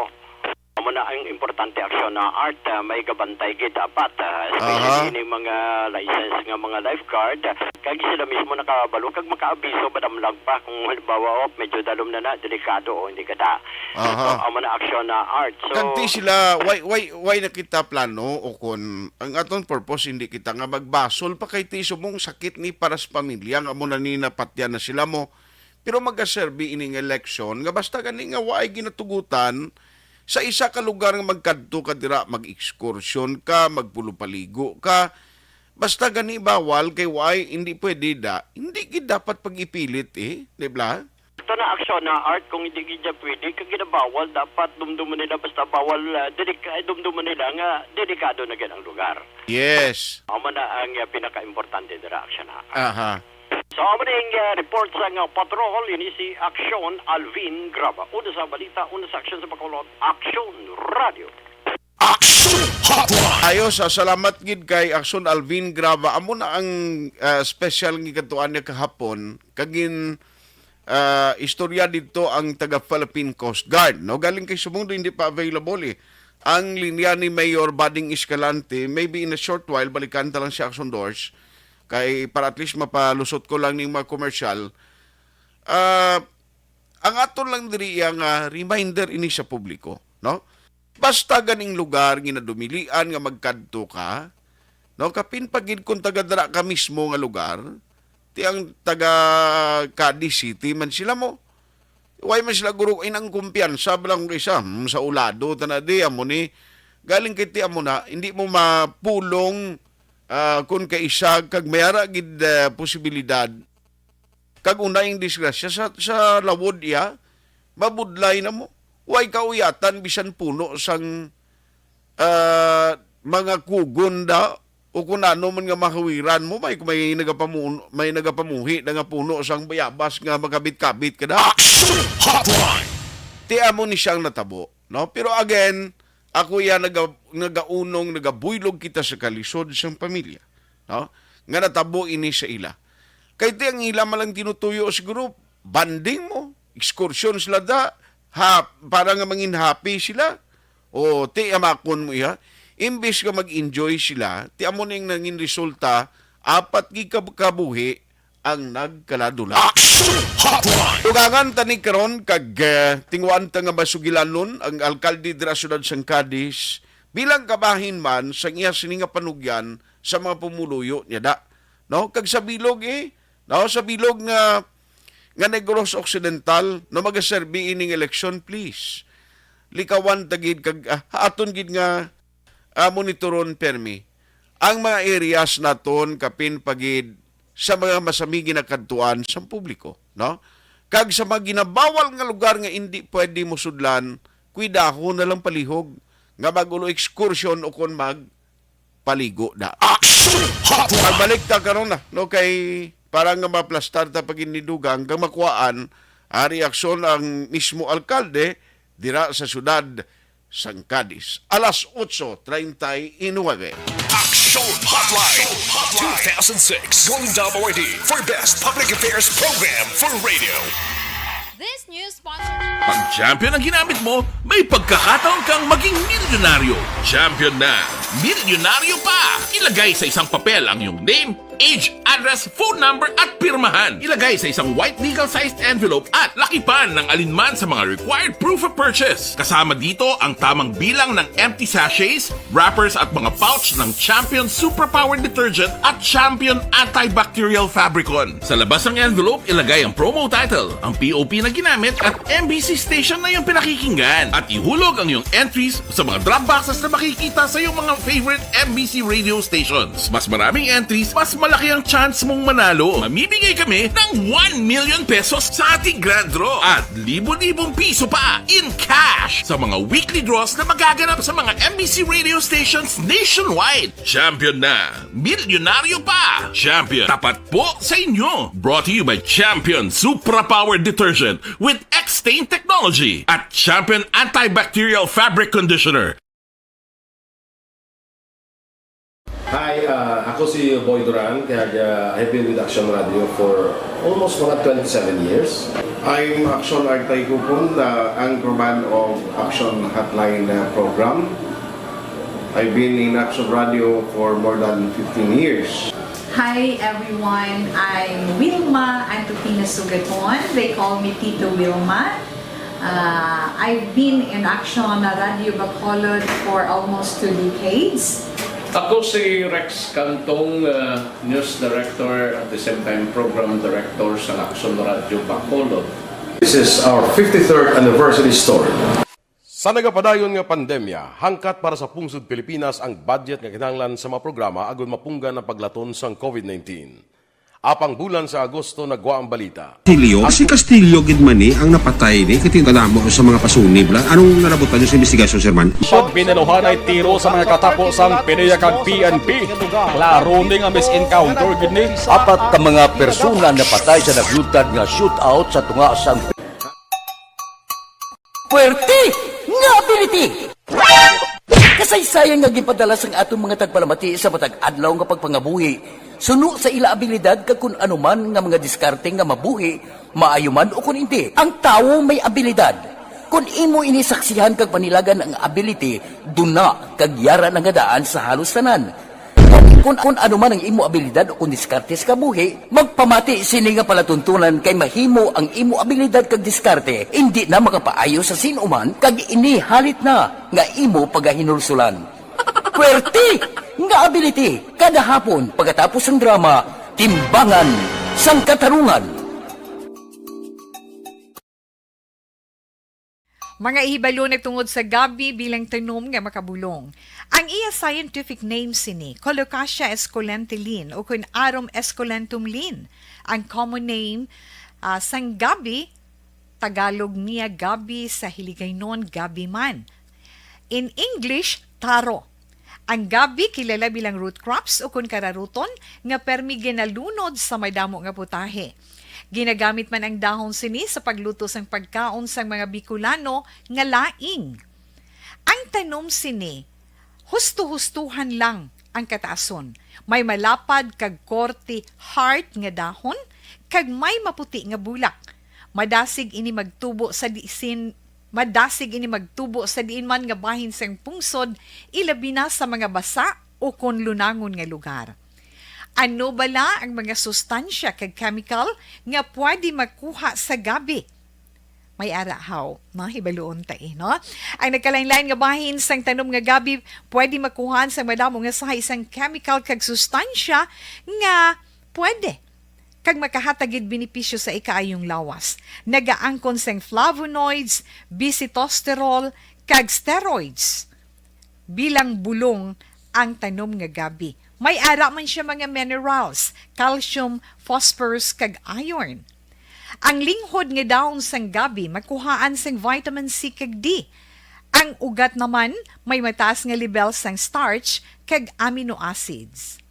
Amo na ang importante, aksyon na Art, ah, may gabantay gid dapat, ah, especially Aha. Ini mga license nga mga lifeguard, kag sila mismo nakabalo kag makaabiso, madamlag pa kung halimbawa, oh, medyo dalom na na, delikado o hindi kada. Aha. So, amo na aksyon na Art. So, kag ti sila, why, why, why na kita plano o kon ang aton purpose, hindi kita nga magbasol pa kay ti subong sakit ni para sa pamilya nga amo na ni napatyan na sila mo. Pero magaserbi ini nga leksyon nga basta gani nga waay ginatugutan sa isa ka lugar nga magkadto ka dira, mag-ekskursyon ka, magpulupaligo ka, basta gani bawal kay waay, hindi pwede da, hindi gid dapat pag-ipilit eh, di ba? Ito na aksyon na Art, kung hindi gid niya pwede, kag ginabawal, dapat dumduman nila, basta bawal, ah, delik-, ay, dumduman nila nga delikado na gid ang lugar. Yes. Amo na ang, ah, pinaka-importante dira, aksyon na Art. Aha. So, amo na yung, ah, report sa nga patrol, ini si Aksyon Alvin Graba. Una sa balita, una sa aksyon sa Bacolod, Aksyon Radio. Action Hotline. Ayos, ah, salamat gid kay Aksyon Alvin Graba. Amo na ang, ah, special nga katuan niya kahapon. Kagin, ah, istorya dito ang taga Philippine Coast Guard, no? Galing kay Sumundo, hindi pa available eh. Ang linya ni Mayor Bading Escalante, maybe in a short while, balikan ta lang si Aksyon Dors. Kay para at least mapalusot ko lang ning mga commercial. Ah, ang aton lang diri iya nga reminder ini sa publiko, no? Basta ganing lugar nga nadumilian nga magkadto ka, no? Kapin pa gid kung taga dira ka mismo nga lugar, ti ang taga Cadiz City man sila mo. Way man sila guro, ay nang kumpiyansa ba lang kung isa, hmm, sa ulado, tana di, amo ni. Galing kay ti amo na, hindi mo mapulong, ah, kung kaisa, kag may ara gid, ah, posibilidad. Kag unay ang disgrasya sa, sa lawod iya, mabudlay na mo. Way kauyatan, bisan puno sang, ah, mga kugon da, o kung ano man nga mahawiran mo, may, may nagapamuno, may nagapamuhi na nga puno sang bayabas nga makabit-kabit ka na. Action Hotline! Ti amo ni siyang natabo, no? Pero again, ako iya naga-, nagaunong, nagabuylog kita sa kalisod sang pamilya, no? Nga natabo ini sa ila. Kay ti ang ila man lang tinutuyo siguro, bonding mo, excursion sila da, ha, para nga mangin happy sila. O, ti amakon mo iya, imbis nga mag-enjoy sila, ti amo ning nangin resulta, apat gid ka kabuhi ang nagkaladula. Action Hotline! Tugangan ta ni karon kag, eh, tinguan ta nga masugilanon ang alkalde dira sa siyudad sang Cadiz bilang kabahin man sang iya sini nga panugyan sa mga pumuluyo niya da. No? Kag sa bilog, eh, no? Sa bilog nga, nga Negros Occidental, no, magaserbi ining eleksyon, please. Likawan ta gid kag, ah, aton gid nga, ah, monitoron permi ang mga areas naton kapin pa gid sa mga masami ginakadtuan sa publiko, no? Kag sa mga ginabawal nga lugar nga indi pwede mosudlan, pidahon na lang palihog nga mag-ulo ekskursyon o kon magpaligo na. Action Hotline! Pagbalik ta karon na, no, kay para nga maplastar ta pag ni Dugang, kag makuhaan ang reaksyon ang mismo alkalde dira sa siyudad sang Cadiz. Alas otso treinta y nueve. Action Hotline, two thousand six Golden Dome Awardee for Best Public Affairs Program for Radio. This news sponsorship. Pag Champion ang ginamit mo, may pagkakataon kang maging milyonaryo. Champion na, milyonaryo pa! Ilagay sa isang papel ang iyong name, age, address, phone number, at pirmahan. Ilagay sa isang white legal-sized envelope at lakipan ng alinman sa mga required proof of purchase. Kasama dito ang tamang bilang ng empty sachets, wrappers, at mga pouch ng Champion Superpower Detergent at Champion Antibacterial Fabricon. Sa labas ng envelope, ilagay ang promo title, ang P O P na ginamit, at M B C station na iyong pinakikinggan. At ihulog ang iyong entries sa mga drop boxes na makikita sa iyong mga favorite M B C radio stations. Mas maraming entries, mas malaki ang chance mong manalo. Mamimigay kami ng one million pesos sa ating grand draw at libo-libong piso pa in cash sa mga weekly draws na magaganap sa mga M B C radio stations nationwide. Champion na! Milyonaryo pa! Champion, tapat po sa inyo! Brought to you by Champion Supra Power Detergent with X-Stain Technology at Champion Antibacterial Fabric Conditioner. Hi, ah, ako si Boy Duran, kag, ah, I've been with Action Radio for almost mga twenty-seven years. I'm Action Artay Kupon, the anchorman of Action Hotline, uh, program. I've been in Action Radio for more than fifteen years. Hi everyone, I'm Wilma Antupina Sugaton. They call me Tito Wilma. Uh, I've been in Action Radio Bacolod for almost two decades. Ako si Rex Cantong, uh, news director, at the same time program director sa Action Radio Bacolod. This is our fifty-third anniversary story. Sa nagapadayon nga pandemya, hangkat para sa pungsod Pilipinas ang budget nga kinahanglan sa mga programa agud mapunggan ang paglaton sang COVID nineteen. Apang bulan sa Agosto nagwa ang balita. Castillo? Si Castillo gid man ni ang napatay ni, kay kadamo sa mga pasunib lang. Anong nalabutan niyo sa investigasyon, Sir Man? Pag binaluhanay tiro sa mga katapo sang PDEA kag P N P, klaro ni nga mis-encounter gid ni. Apat ka mga persona napatay sa naglutad nga shootout sa tunga sang Puwerte nga ability! Kasaysayan nga ginpadala sang aton mga tagpalamati sa matag adlaw nga pagpangabuhi, suno sa ila abilidad kag kun ano man nga mga diskarte nga mabuhi, maayo man o kun indi. Ang tawo may abilidad. Kun imo ini saksihan kag panilagan ang ability, duna kag yara na nga daan sa halos tanan. Kun, kun ano man ang imo abilidad o kun diskarte sa kabuhi, magpamati sini nga palatuntunan kay mahimo ang imo abilidad kag diskarte indi na makapaayo sa sin-o man kag ini halit na nga imo pagahinulsulan. Puwerte nga ability kada hapon pagkatapos sang drama, Timbangan sang Katarungan. Mga ihibalo nagtungod sa gabi bilang tanom nga makabulong. Ang iya scientific name sini, Colocasia esculenta Lin, o kun Arum esculentum Lin. Ang common name, ah, sang gabi, Tagalog niya gabi, sa Hiligaynon gabi man. In English, taro. Ang gabi kilala bilang root crops o kun kararuton nga permi ginalunod sa madamo nga putahe. Ginagamit man ang dahon sini sa pagluto sang pagkaon sang mga Bicolano nga laing. Ang tanom sini, husto-hustohan lang ang kataason. May malapad kag korte heart nga dahon, kag may maputi nga bulak. Madasig ini magtubo sa disin Madasig ini magtubo sa diin man nga bahin sang pungsod, ilabi na sa mga basa o kon lunangon nga lugar. Ano bala ang mga sustansya kag chemical nga pwede makuha sa gabi? May ara haw, no? Hibaluon ta, eh, no? Ang nagkalain-lain nga bahin sang tanom nga gabi pwede makuhaan sa madamo nga sahi sang chemical kag sustansya nga pwede kag makahatag gid benepisyo sa ikaayong lawas. Nagaangkon sang flavonoids, bisitosterol, kag steroids. Bilang bulong ang tanom nga gabi. May ara man siya mga minerals, calcium, phosphorus, kag iron. Ang linghod nga dahon sang gabi makuhaan sang vitamin C kag D. Ang ugat naman may mataas nga lebel sang starch kag amino acids.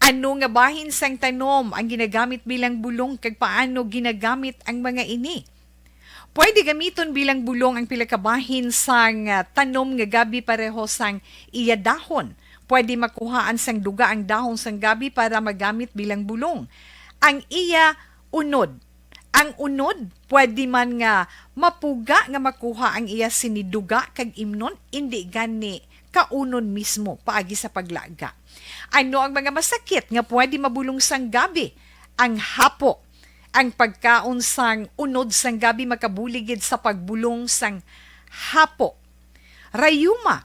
Ano nga bahin sang tanom ang ginagamit bilang bulong, kag paano ginagamit ang mga ini? Pwede gamiton bilang bulong ang pila ka bahin sang, ah, tanom nga gabi pareho sang iya dahon. Pwede makuhaan sang duga ang dahon sang gabi para magamit bilang bulong. Ang iya unod. Ang unod, pwede man nga mapuga nga makuha ang iya sini duga kag imnon, indi gani kaunon mismo paagi sa paglaga. Ano ang mga masakit nga pwede mabulong sang gabi? Ang hapo. Ang pagkaon sang unod sang gabi makabulig gid sa pagbulong sang hapo. Rayuma,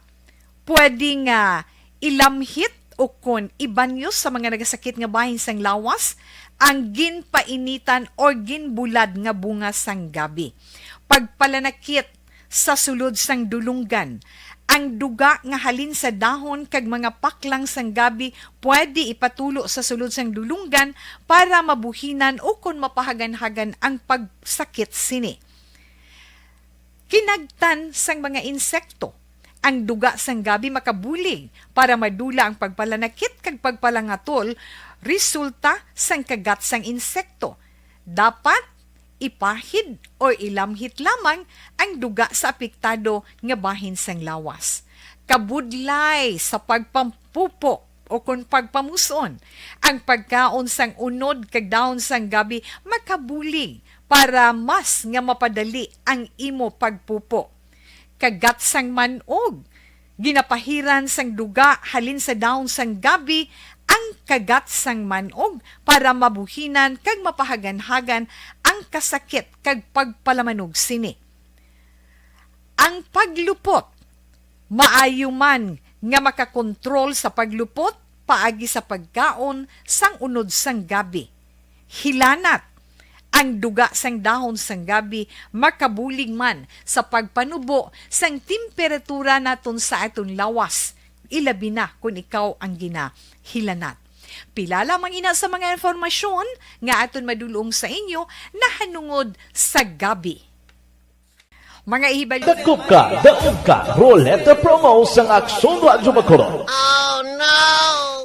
pwede nga ilamhit o kon ibanyos sa mga nagasakit nga bahin sang lawas ang ginpainitan or ginbulad nga bunga sang gabi. Pagpalanakit sa sulod sang dulunggan. Ang duga nga halin sa dahon kag mga paklang sang gabi pwede ipatulo sa sulod sang dulunggan para mabuhinan o kon mapahaganhagan ang pagsakit sini. Kinagtan sang mga insekto. Ang duga sang gabi makabulig para madula ang pagpalanakit kag pagpalangatol resulta sang kagat sang insekto. Dapat ipahid o ilamhit lamang ang duga sa apektado nga bahin sang lawas. Kabudlay sa pagpampupo o kon pagpamus-on. Ang pagkaon sang unod kag dahon sang gabi makabulig para mas nga mapadali ang imo pagpupo. Kagat sang man-og. Ginapahiran sang duga halin sa dahon sang gabi ang kagat sang man-og para mabuhinan kag mapahaganhagan ang kasakit kag pagpalamanog sini. Ang paglupot. Maayo man nga makakontrol sa paglupot paagi sa pagkaon sang unod sang gabi. Hilanat. Ang duga sang dahon sang gabi makabulig man sa pagpanubo sang temperatura naton sa aton lawas, ilabi na kon ikaw ang ginahilanat. Pila lamang ina sa mga impormasyon nga aton madulong sa inyo nahanungod sa gabi. Mga ihibalo. Dakop ka, daog ka, Roleta Promo sang Aksyon Radyo Bacolod.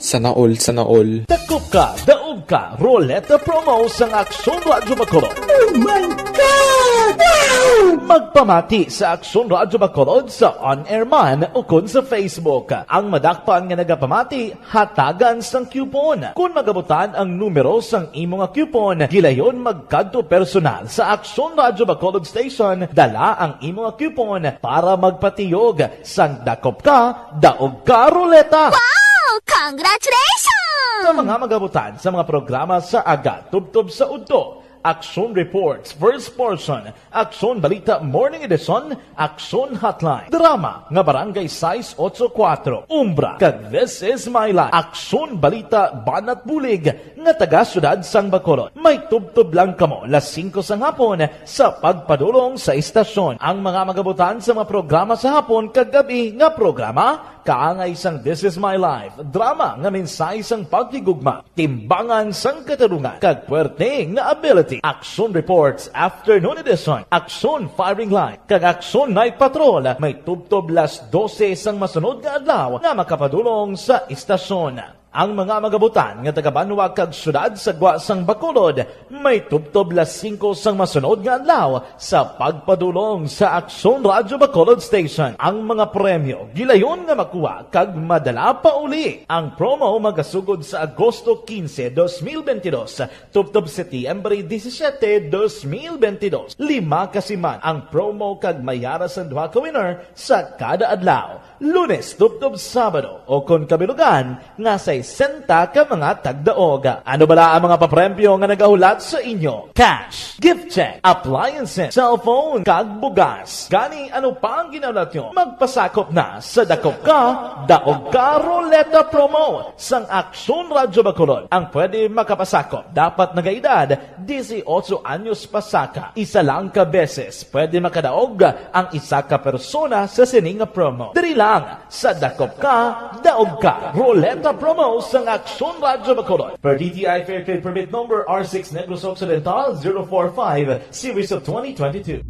Sana all, sana all. Dakop ka, daog ka, Roleta Promo sang Aksyon Radyo Bacolod. Oh my God! Wow! Magpamati sa Aksyon Radyo Bacolod sa on-air man o kon sa Facebook. Ang madakpan nga nagapamati, hatagan sang coupon. Kon magabutan ang numero sang imo nga coupon, gilayon magkadto personal sa Aksyon Radyo Bacolod Station, dala ang imo nga coupon para magpatiyog sang Dakop Ka, Daog Ka Roleta. Wow! Congratulations! Sa mga magabutan sa mga programa sa aga tubtob sa udto, Aksyon Reports, First Portion, Aksyon Balita Morning Edition, Aksyon Hotline, drama nga Barangay sais otso kuwatro, Umbra, kag This Is My Life, Aksyon Balita Banat Bulig nga taga Siyudad sang Bacolod. May tubtob lang kamo las singko sang hapon sa pagpadulong sa istasyon. Ang mga magabutan sa mga programa sa hapon kag gab-i nga programa, kaangay sang This Is My Life, drama nga mensahe sang paghigugma, timbangan sang katarungan, kag puwerte nga ability. Aksyon Reports Afternoon Edition, Aksyon Firing Line, kag Aksyon Night Patrol may tubtob las dose sang masunod nga adlaw nga makapadulong sa istasyon. Ang mga magabutan nga taga-banwa kag siyudad sa gwa sang Bacolod may tubtob las singko sang masunod nga adlaw sa pagpadulong sa Aksyon Radyo Bacolod Station. Ang mga premyo gilayon nga makuha kag madala pauli. Ang promo magasugod sa Agosto quince, dos mil veintidós, tubtob Setyembre disisiete, dos mil veintidós. Lima ka siman ang promo kag may ara sang duha ka winner sa kada adlaw, Lunes tubtob Sabado, o kon kabilugan nga sesenta ka mga tagdaog. Ano bala ang mga papremyo nga nagahulat sa inyo? Cash, gift check, appliances, cellphone, kag bugas. Gani, ano pa ang ginahulat nyo? Magpasakop na sa Dakop Ka, Daog Ka Roleta Promo sang Aksyon Radyo Bacolod. Ang pwede makapasakop dapat nagaedad dieciocho anyos pasaka. Isa lang ka beses pwede makadaog ang isa ka persona sa sini nga promo. Diri lang sa Dakop Ka, Daog Ka Roleta Promo sang Aksyon Radyo Bacolod. Per D T I Fair Trade Permit Number R six Negros Occidental zero four five, Series of twenty twenty-two.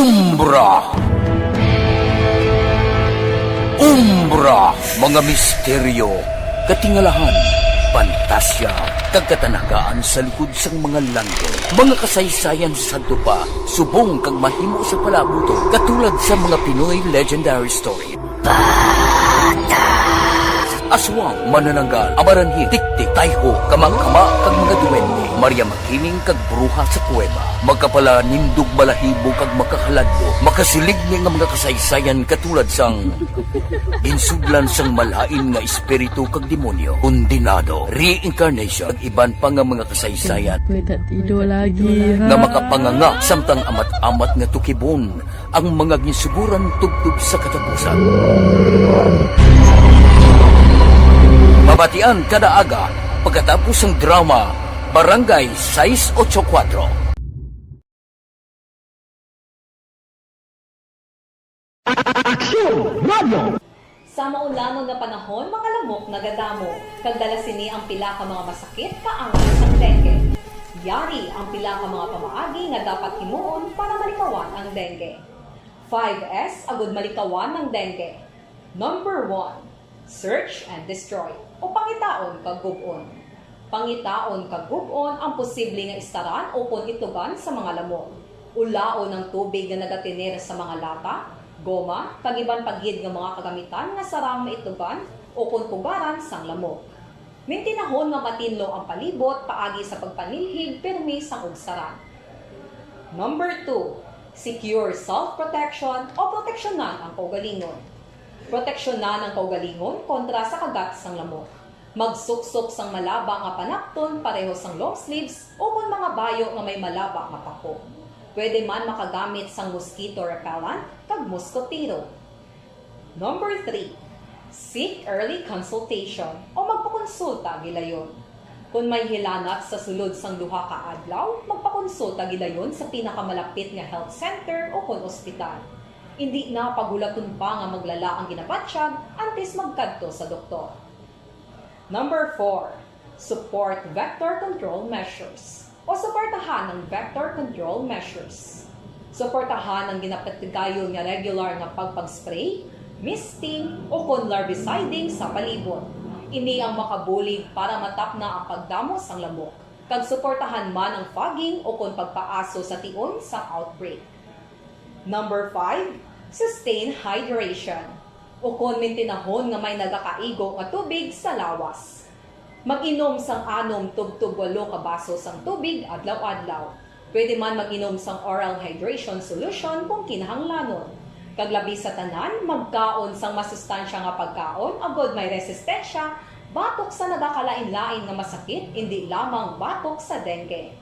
Umbra. Umbra, mga misteryo, katingalahan, pantasya, kag katanagaan sa likod sang mga langit. Mga kasaysayan sa sadto pa, subong kag mahimo sa palabuton, katulad sa mga Pinoy legendary story. Aswang, manananggal, amaranhil, tiktik, tayho, kama-kama, kag mga duwende, Maria Makiling, kag bruha sa kuweba, makapalanindog balahibo, kag makakaladlok, makasiligni nga mga kasaysayan katulad sang ginsudlan sang malain nga espiritu kag demonyo, kondenado, reincarnation, kag iban pa nga mga kasaysayan May tatido lagi, ha? nga makapanganga samtang amat-amat nga tukibon ang mga ginsuguran tubtob sa katapusan. Mabatian kada aga pagkatapos sang drama Barangay sais ocho kuwatro. Aksyon! Radyo! Sa maulangon nga panahon, mga lamok nagadamo, kag dala sini ang pila ka mga masakit kaangay sang dengue. Yari ang pila ka mga pamaagi nga dapat himuon para malikawan ang dengue. Five S agud malikawan ang dengue. Number one, search and destroy, o pangitaon kag gub-on. Pangitaon kag gub-on ang posible nga istaran ukon itugan sa mga lamok. Ulaon ang tubig nga nagatener sa mga lata, goma, kag iban pa gid nga mga kagamitan nga sarang maitugan ukon pugaran sang lamok. Mintinahon nga matinlo ang palibot paagi sa pagpanilhig pirmi sang ugsaran. Number two, secure self-protection o proteksyonan ang kaugalingon. Proteksyonan ang kaugalingon kontra sa kagat sang lamok. Magsuksok sang malaba nga panapton pareho sang long sleeves ukon mga bayo nga may malaba nga pako. Pwede man makagamit sang mosquito repellent kag moskotero. Number three, seek early consultation o magpakonsulta gilayon. Kon may hilanat sa sulod sang duha ka adlaw, magpakonsulta gilayon sa pinakamalapit nga health center ukon ospital. Indi na paghulaton pa nga maglala ang ginabatyag antes magkadto sa doktor. Number four, support vector control measures o suportahan ang vector control measures. Suportahan ang ginapatigayon nga regular nga pagpag-spray, misting, ukon larviciding sa palibot. Ini ang makabulig para matapna ang pagdamo sang lamok, kag suportahan man ang fogging ukon pagpaaso sa tion sang outbreak. Number five, sustain hydration. Ukon mintinahon nga may nagakaigo nga tubig sa lawas. Mag-inom sang anom tubtob walo ka baso sang tubig adlaw-adlaw. Pwede man mag-inom sang oral hydration solution kung kinahanglanon. Kag labi sa tanan, magkaon sang masustansya nga pagkaon agod may resistensya batok sa nagakalain-lain nga masakit, indi lamang batok sa dengue.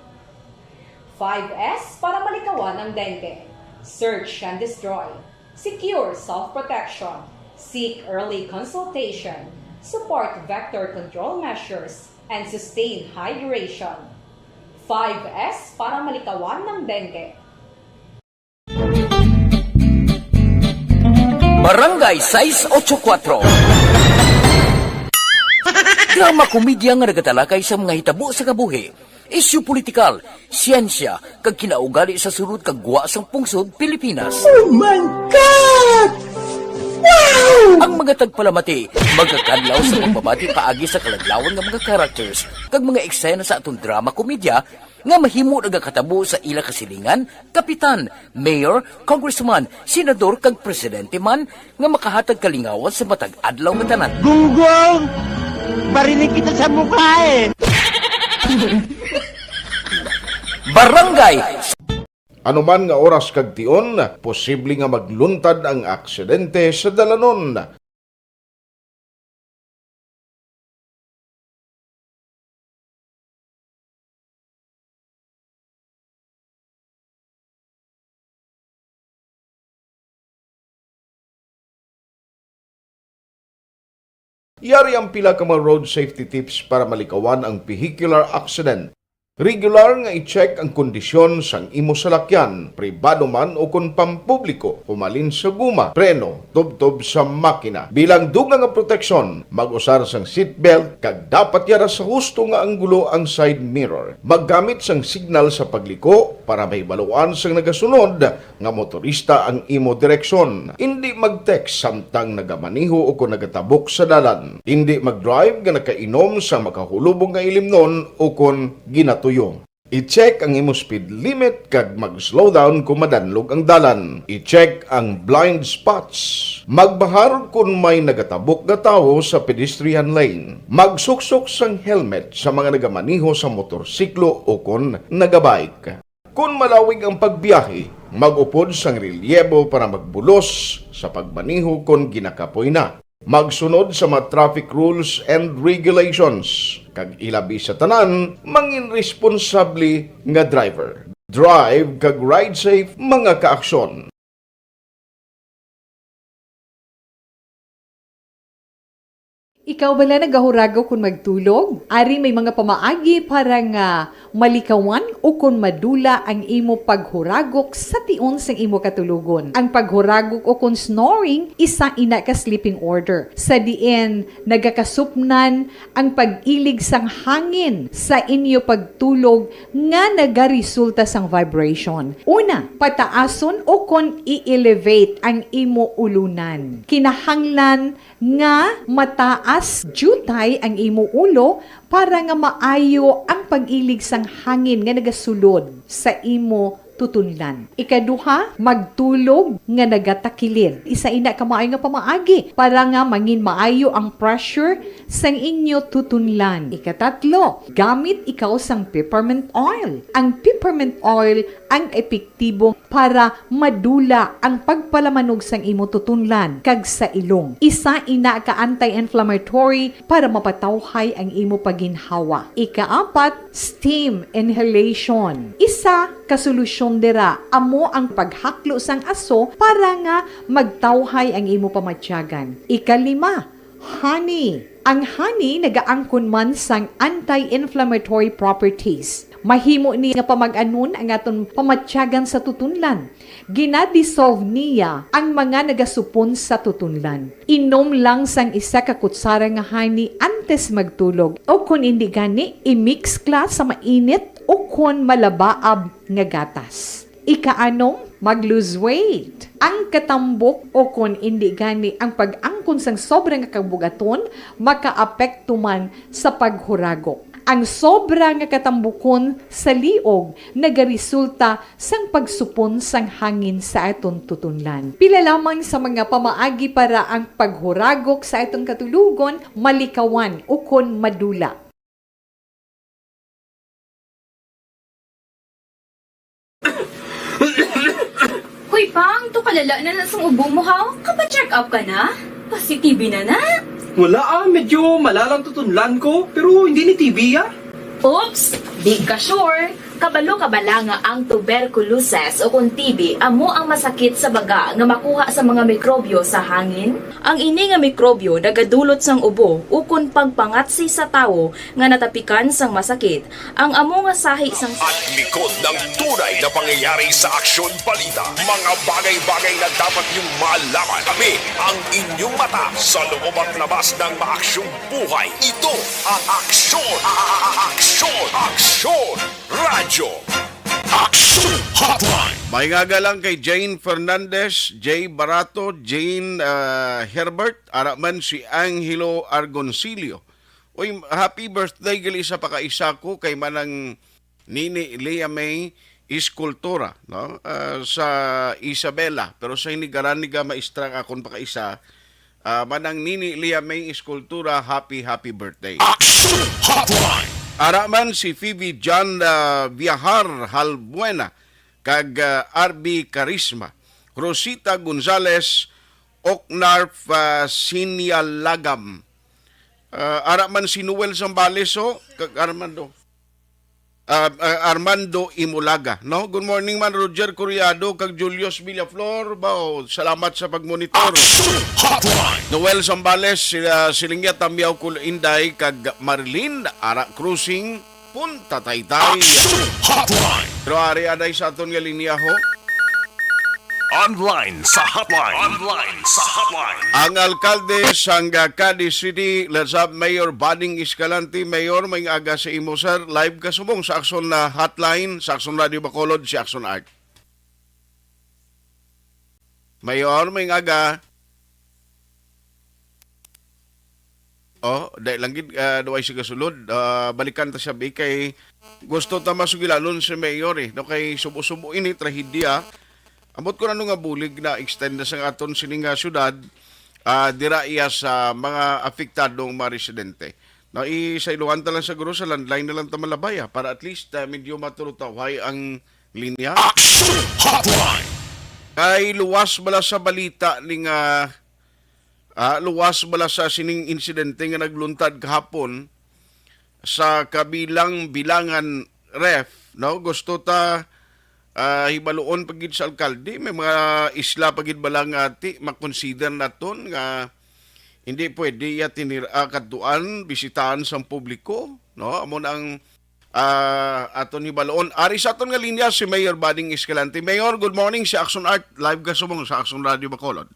Five S para malikawan ang dengue. Search and destroy. Secure self-protection. Seek early consultation. Support vector control measures. And sustain hydration. Five S para malikawan ang dengue. Barangay sais ocho kuwatro. Drama komedya nga nagatalakay sa mga hitabo sa kabuhi, isyu politikal, siyensya, kag kinaugali sa sulod kag gwa sang pungsod Pilipinas. Oh my God! Wow! Ang mga tagpalamati magakadlaw sa pagbabati paagi sa kaladlawan nga mga characters kag mga eksena sa aton drama komedya nga mahimo nagakatabo sa ila kasilingan, kapitan, mayor, congressman, senador, kag presidente man nga makahatag kalingawan sa matag adlaw nga tanan. Gunggong! Barinig kita sa mukha eh! Barangay. Anuman nga oras kag tion, posible nga magluntad ang aksidente sa dalanon. Yari ang pila ka mga road safety tips para malikawan ang vehicular accident. Regular nga i-check ang kondisyon sang imo salakyan, pribado man o kon pampubliko, humalin sa guma, preno, tubtob sa makina. Bilang dugang nga proteksyon, mag-usar sang seatbelt kag dapat yara sa husto nga anggulo ang side mirror. Maggamit sang signal sa pagliko para mahibaluan sang nagasunod nga motorista ang imo direksyon. Indi mag-text samtang nagamaneho o kon nagatabok sa dalan. Indi mag-drive nga nakainom sa makahulubong nga ilimnon o kon ginatuyo. I-check ang imo speed limit kag mag-slow down kon madanlog ang dalan. I-check ang blind spots. Magbahar kon may nagatabok nga tawo sa pedestrian lane. Magsuksok sang helmet sa mga nagamaneho sa motorsiklo o kon nagabike. Kon malawig ang pagbiyahe, mag-upod sang relyebo para magbulos sa pagmaneho kon ginakapoy na. Magsunod sa mga traffic rules and regulations, kag ilabi sa tanan, mangin responsable nga driver. Drive kag ride safe, mga kaaksyon. Ikaw bala nagahuragok kon magtulog? Ari may mga pamaagi para nga malikawan o kon madula ang imo paghuragok sa tion sang imo katulogon. Ang paghuragok o kon snoring, isa ina ka sleeping order, sa diin nagakasupnan ang pag-ilig sang hangin sa inyo pagtulog nga nagaresulta sang vibration. Una, pataason o kon i-elevate ang imo ulunan. Kinahanglan nga mataas diutay ang imo ulo para nga maayo ang pag-ilig sang hangin nga nagasulod sa imo tutunlan. Ikaduha, magtulog nga nagatakilid. Isa ina ka maayo nga pamaagi para nga mangin maayo ang pressure sang inyo tutunlan. Ikatatlo, gamit ikaw sang peppermint oil. Ang peppermint oil ang epektibo para madula ang pagpalamanog sang imo tutunlan kag sa ilong. Isa ina ka anti-inflammatory para mapatawhay ang imo paginhawa. Ikaapat, steam inhalation. Isa ka solusyon dira amo ang paghaklo sang aso para nga magtawhay ang imo pamatyagan. Ikalima, honey. Ang honey nagaangkon man sang anti-inflammatory properties. Mahimo ni nga pamag-anon ang aton pamatyagan sa tutunlan. Gina-dissolve niya ang mga nagasupon sa tutunlan. Inom lang sang isa ka kutsara nga honey antes magtulog, o kon indi gani, i-mix kla sa mainit o kon malabaab nga gatas. Ikaanom, mag-lose weight. Ang katambok o kon indi gani ang pag-angkon sang sobra nga kabug-aton makaapekto man sa paghuragok. Ang sobra nga katambukon sa liog nagaresulta sang pagsupon sang hangin sa aton tutunlan. Pila lamang sa mga pamaagi para ang paghuragok sa aton katulogon malikawan ukon madula. Hoy, Pang, to kalala na na sang ubo mo, ha? Kapa-check up ka na? Pasi-T B na na? Wala, ah, medyo malalang tutunlan ko, pero hindi ni T B, ah. Oops! Di ka sure? Kabalo ka bala nga ang tuberculosis o kon T B amo ang masakit sa baga nga makuha sa mga mikrobyo sa hangin? Ang ini nga mikrobyo nagadulot sang ubo ukon pagpangatsi sa tawo nga natapikan sang masakit. Ang amo nga sahi sang At likod ng tunay na pangyayari sa Aksyon Balita, mga bagay-bagay na dapat niyong malaman. Kami ang inyong mata sa loob at labas ng maaksyong buhay. Ito ang Aksyon, a- a- a- Aksyon, Aksyon Radyo. Aksyon Hotline. May ngaga lang kay Jane Fernandez, Jay Barato, Jane, ah, Herbert, ara man si Angelo Argoncillo. Uy, happy birthday gali sa pakaisa ko kay Manang Nini Lea May Escultura, no? Ah, sa Isabela. Pero sa hinigaran ni ga maestra ang akon pakaisa, ah, Manang Nini Lea May Escultura, happy, happy birthday. Action Hotline! Ara man si Phoebe John, ah, Viajar Halbuena kag, ah, R B Carisma, Rosita Gonzalez, Oknarf, ah, Sinialagam. Ah, ara man si Noel Zambales, oh, kag Armando. Ah, ah, Armando Imulaga, no? Good morning man, Roger Curiado, kag Julius Villaflor. Bao, salamat sa pagmonitor. Action Hotline. Noel Zambales, sila, Silingya Tamyaw Kul Inday, kag Marilyn Ara Cruising. Punta Taytay. Action Hotline. Pero ari anay sa aton nga linya ho. Online sa hotline. Online sa hotline. Ang alkalde sang Cadiz City, let's have Mayor Bading Escalante. Mayor, may aga sa imo, sir. Live ka subong sa Action na Hotline, sa Action Radio Bacolod, si Action Art. Mayor, may aga. Oh, dahil lang gid, ah, duway siya kasulod. Ah, balikan ta siya, bi, kay gusto ta masugilanon si Mayor, eh. No, kay subo-subo ini, trahedya. Ambot ko na nga bulig na extend na sa aton sini nga syudad, ah, dira iya sa mga apektadong mga residente. No, i-, sa iluhan ta lang siguro, sa landline na lang ta malabay, ah, para at least, ah, medyo matulutawhay ang linya. Action Hotline. Kay luwas bala sa balita ni nga, ah, luwas bala sa sining insidente nga nagluntad kahapon sa Kabilang-Bilangan Ref, no? Gusto ta, ah, hibaluon pa gid sa alkalde, may mga isla pa gid bala nga ti makonsider naton nga hindi pwede iya tinir-, ah, kadtuan, bisitahan sang publiko, no? Amo na ang, ah, aton hibaluon. Ari sa aton nga linya si Mayor Bading Escalante. Mayor, good morning. Si Action Art, live ka subong sa Action Radio Bacolod.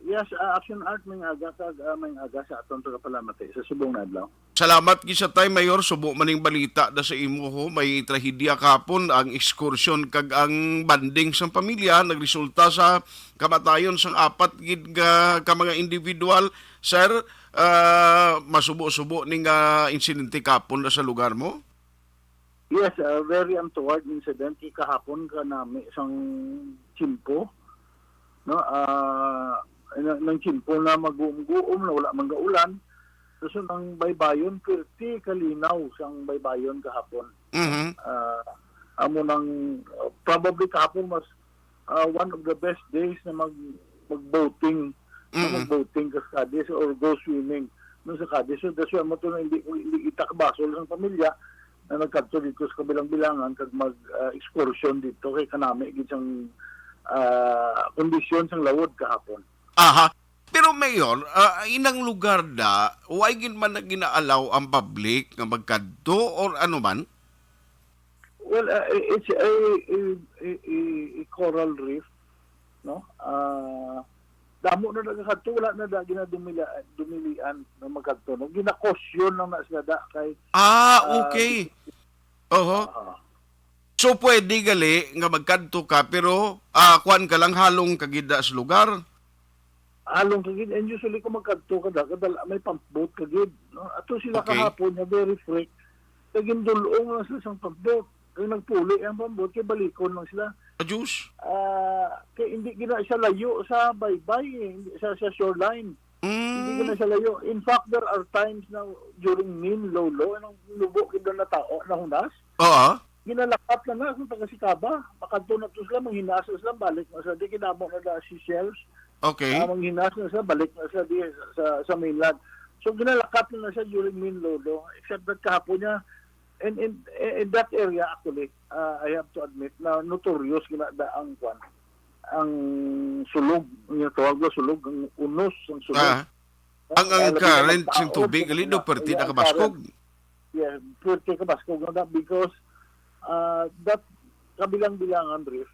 Yes, ah, Action Art, may aga kag, ah, may aga sa aton tagapalamati sa subong na adlaw. Salamat gid sa time, Mayor. Subo man ning balita da sa imo, ho. May trahedya kahapon, ang ekskursyon kag ang bonding sang pamilya nagresulta sa kamatayon sang apat gid nga ka mga individual. Sir, ah, masubo-subo ning, ah, insidente kahapon da sa lugar mo? Yes, ah, very untoward incident. Kay kahapon, kanami sang tiyempo, no? Ah, na, nang tiyempo na maguom-guom, na wala man gaulan. So, so, ang baybayon, perti kalinaw sang baybayon kahapon. Mhm. Ah, amo nang, uh, probably kahapon mas, ah, one of the best days na mag, mag-boating, na Mm. mag-boating ka sa Cadiz or go swimming no sa Cadiz. So, that's why mo to na hindi, hindi kita kabasol sang pamilya na nagkadto dito sa Kabilang-Bilangan kag mag, ah, excursion dito kay kanami gid sang, ah, kondisyon sang lawod kahapon. Aha. Pero, Mayor, ah, inang lugar da, why gid man na ginaalaw ang public nga magkadto or ano man? Well, ah, it's a, a, a, a, a coral reef, no? Ah, damo na nagakadto, wala na da ginadumila-, dumilian na magkadto, no? Ginakosyon lang na sila da kay, Ah, ah, okay. Oho. Ah. So, pwede gali nga magkadto ka, pero, ah, kuwan ka lang, halong ka gid sa lugar? Halong ka gid, and usually kung magkadto ka da, kadala may pump boat ka gid, no? Ato sila Okay. kahapon nga very freak, kay gindul-ong lang sila sang pump boat. Kay nagpuli ang pump boat, kay balikon lang sila. Ah, Diyos. Ah, kay hindi gina siya layo sa baybay, eh, hindi sa, sa shoreline. Hindi Mm. gina siya layo. In fact, there are times na during mean low low, anong lubo gid na tao, nahunas. Oo. Ginalakat na na sa taga Sicaba. Makadto na to sila, manghinas na sila, balik na sila. Di kinamo na da seashells. Okay. Ah, manghinas na sila, balik na sila di sa, sa mainland. So, ginalakat na na siya during mean low low. Except that kahapon niya, in, in, in that area, actually, ah, I have to admit, na notorious ginada ang kwan, ang sulog, yung tawag na sulog, ang unos, ang sulog. Ah. Ang, ang Ang labi na current magtao, sing tubig, yung gali, mga, do, perti yung na kabaskog. current. Yeah, perti kabaskog na that because, uh, that Kabilang-Bilangan Reef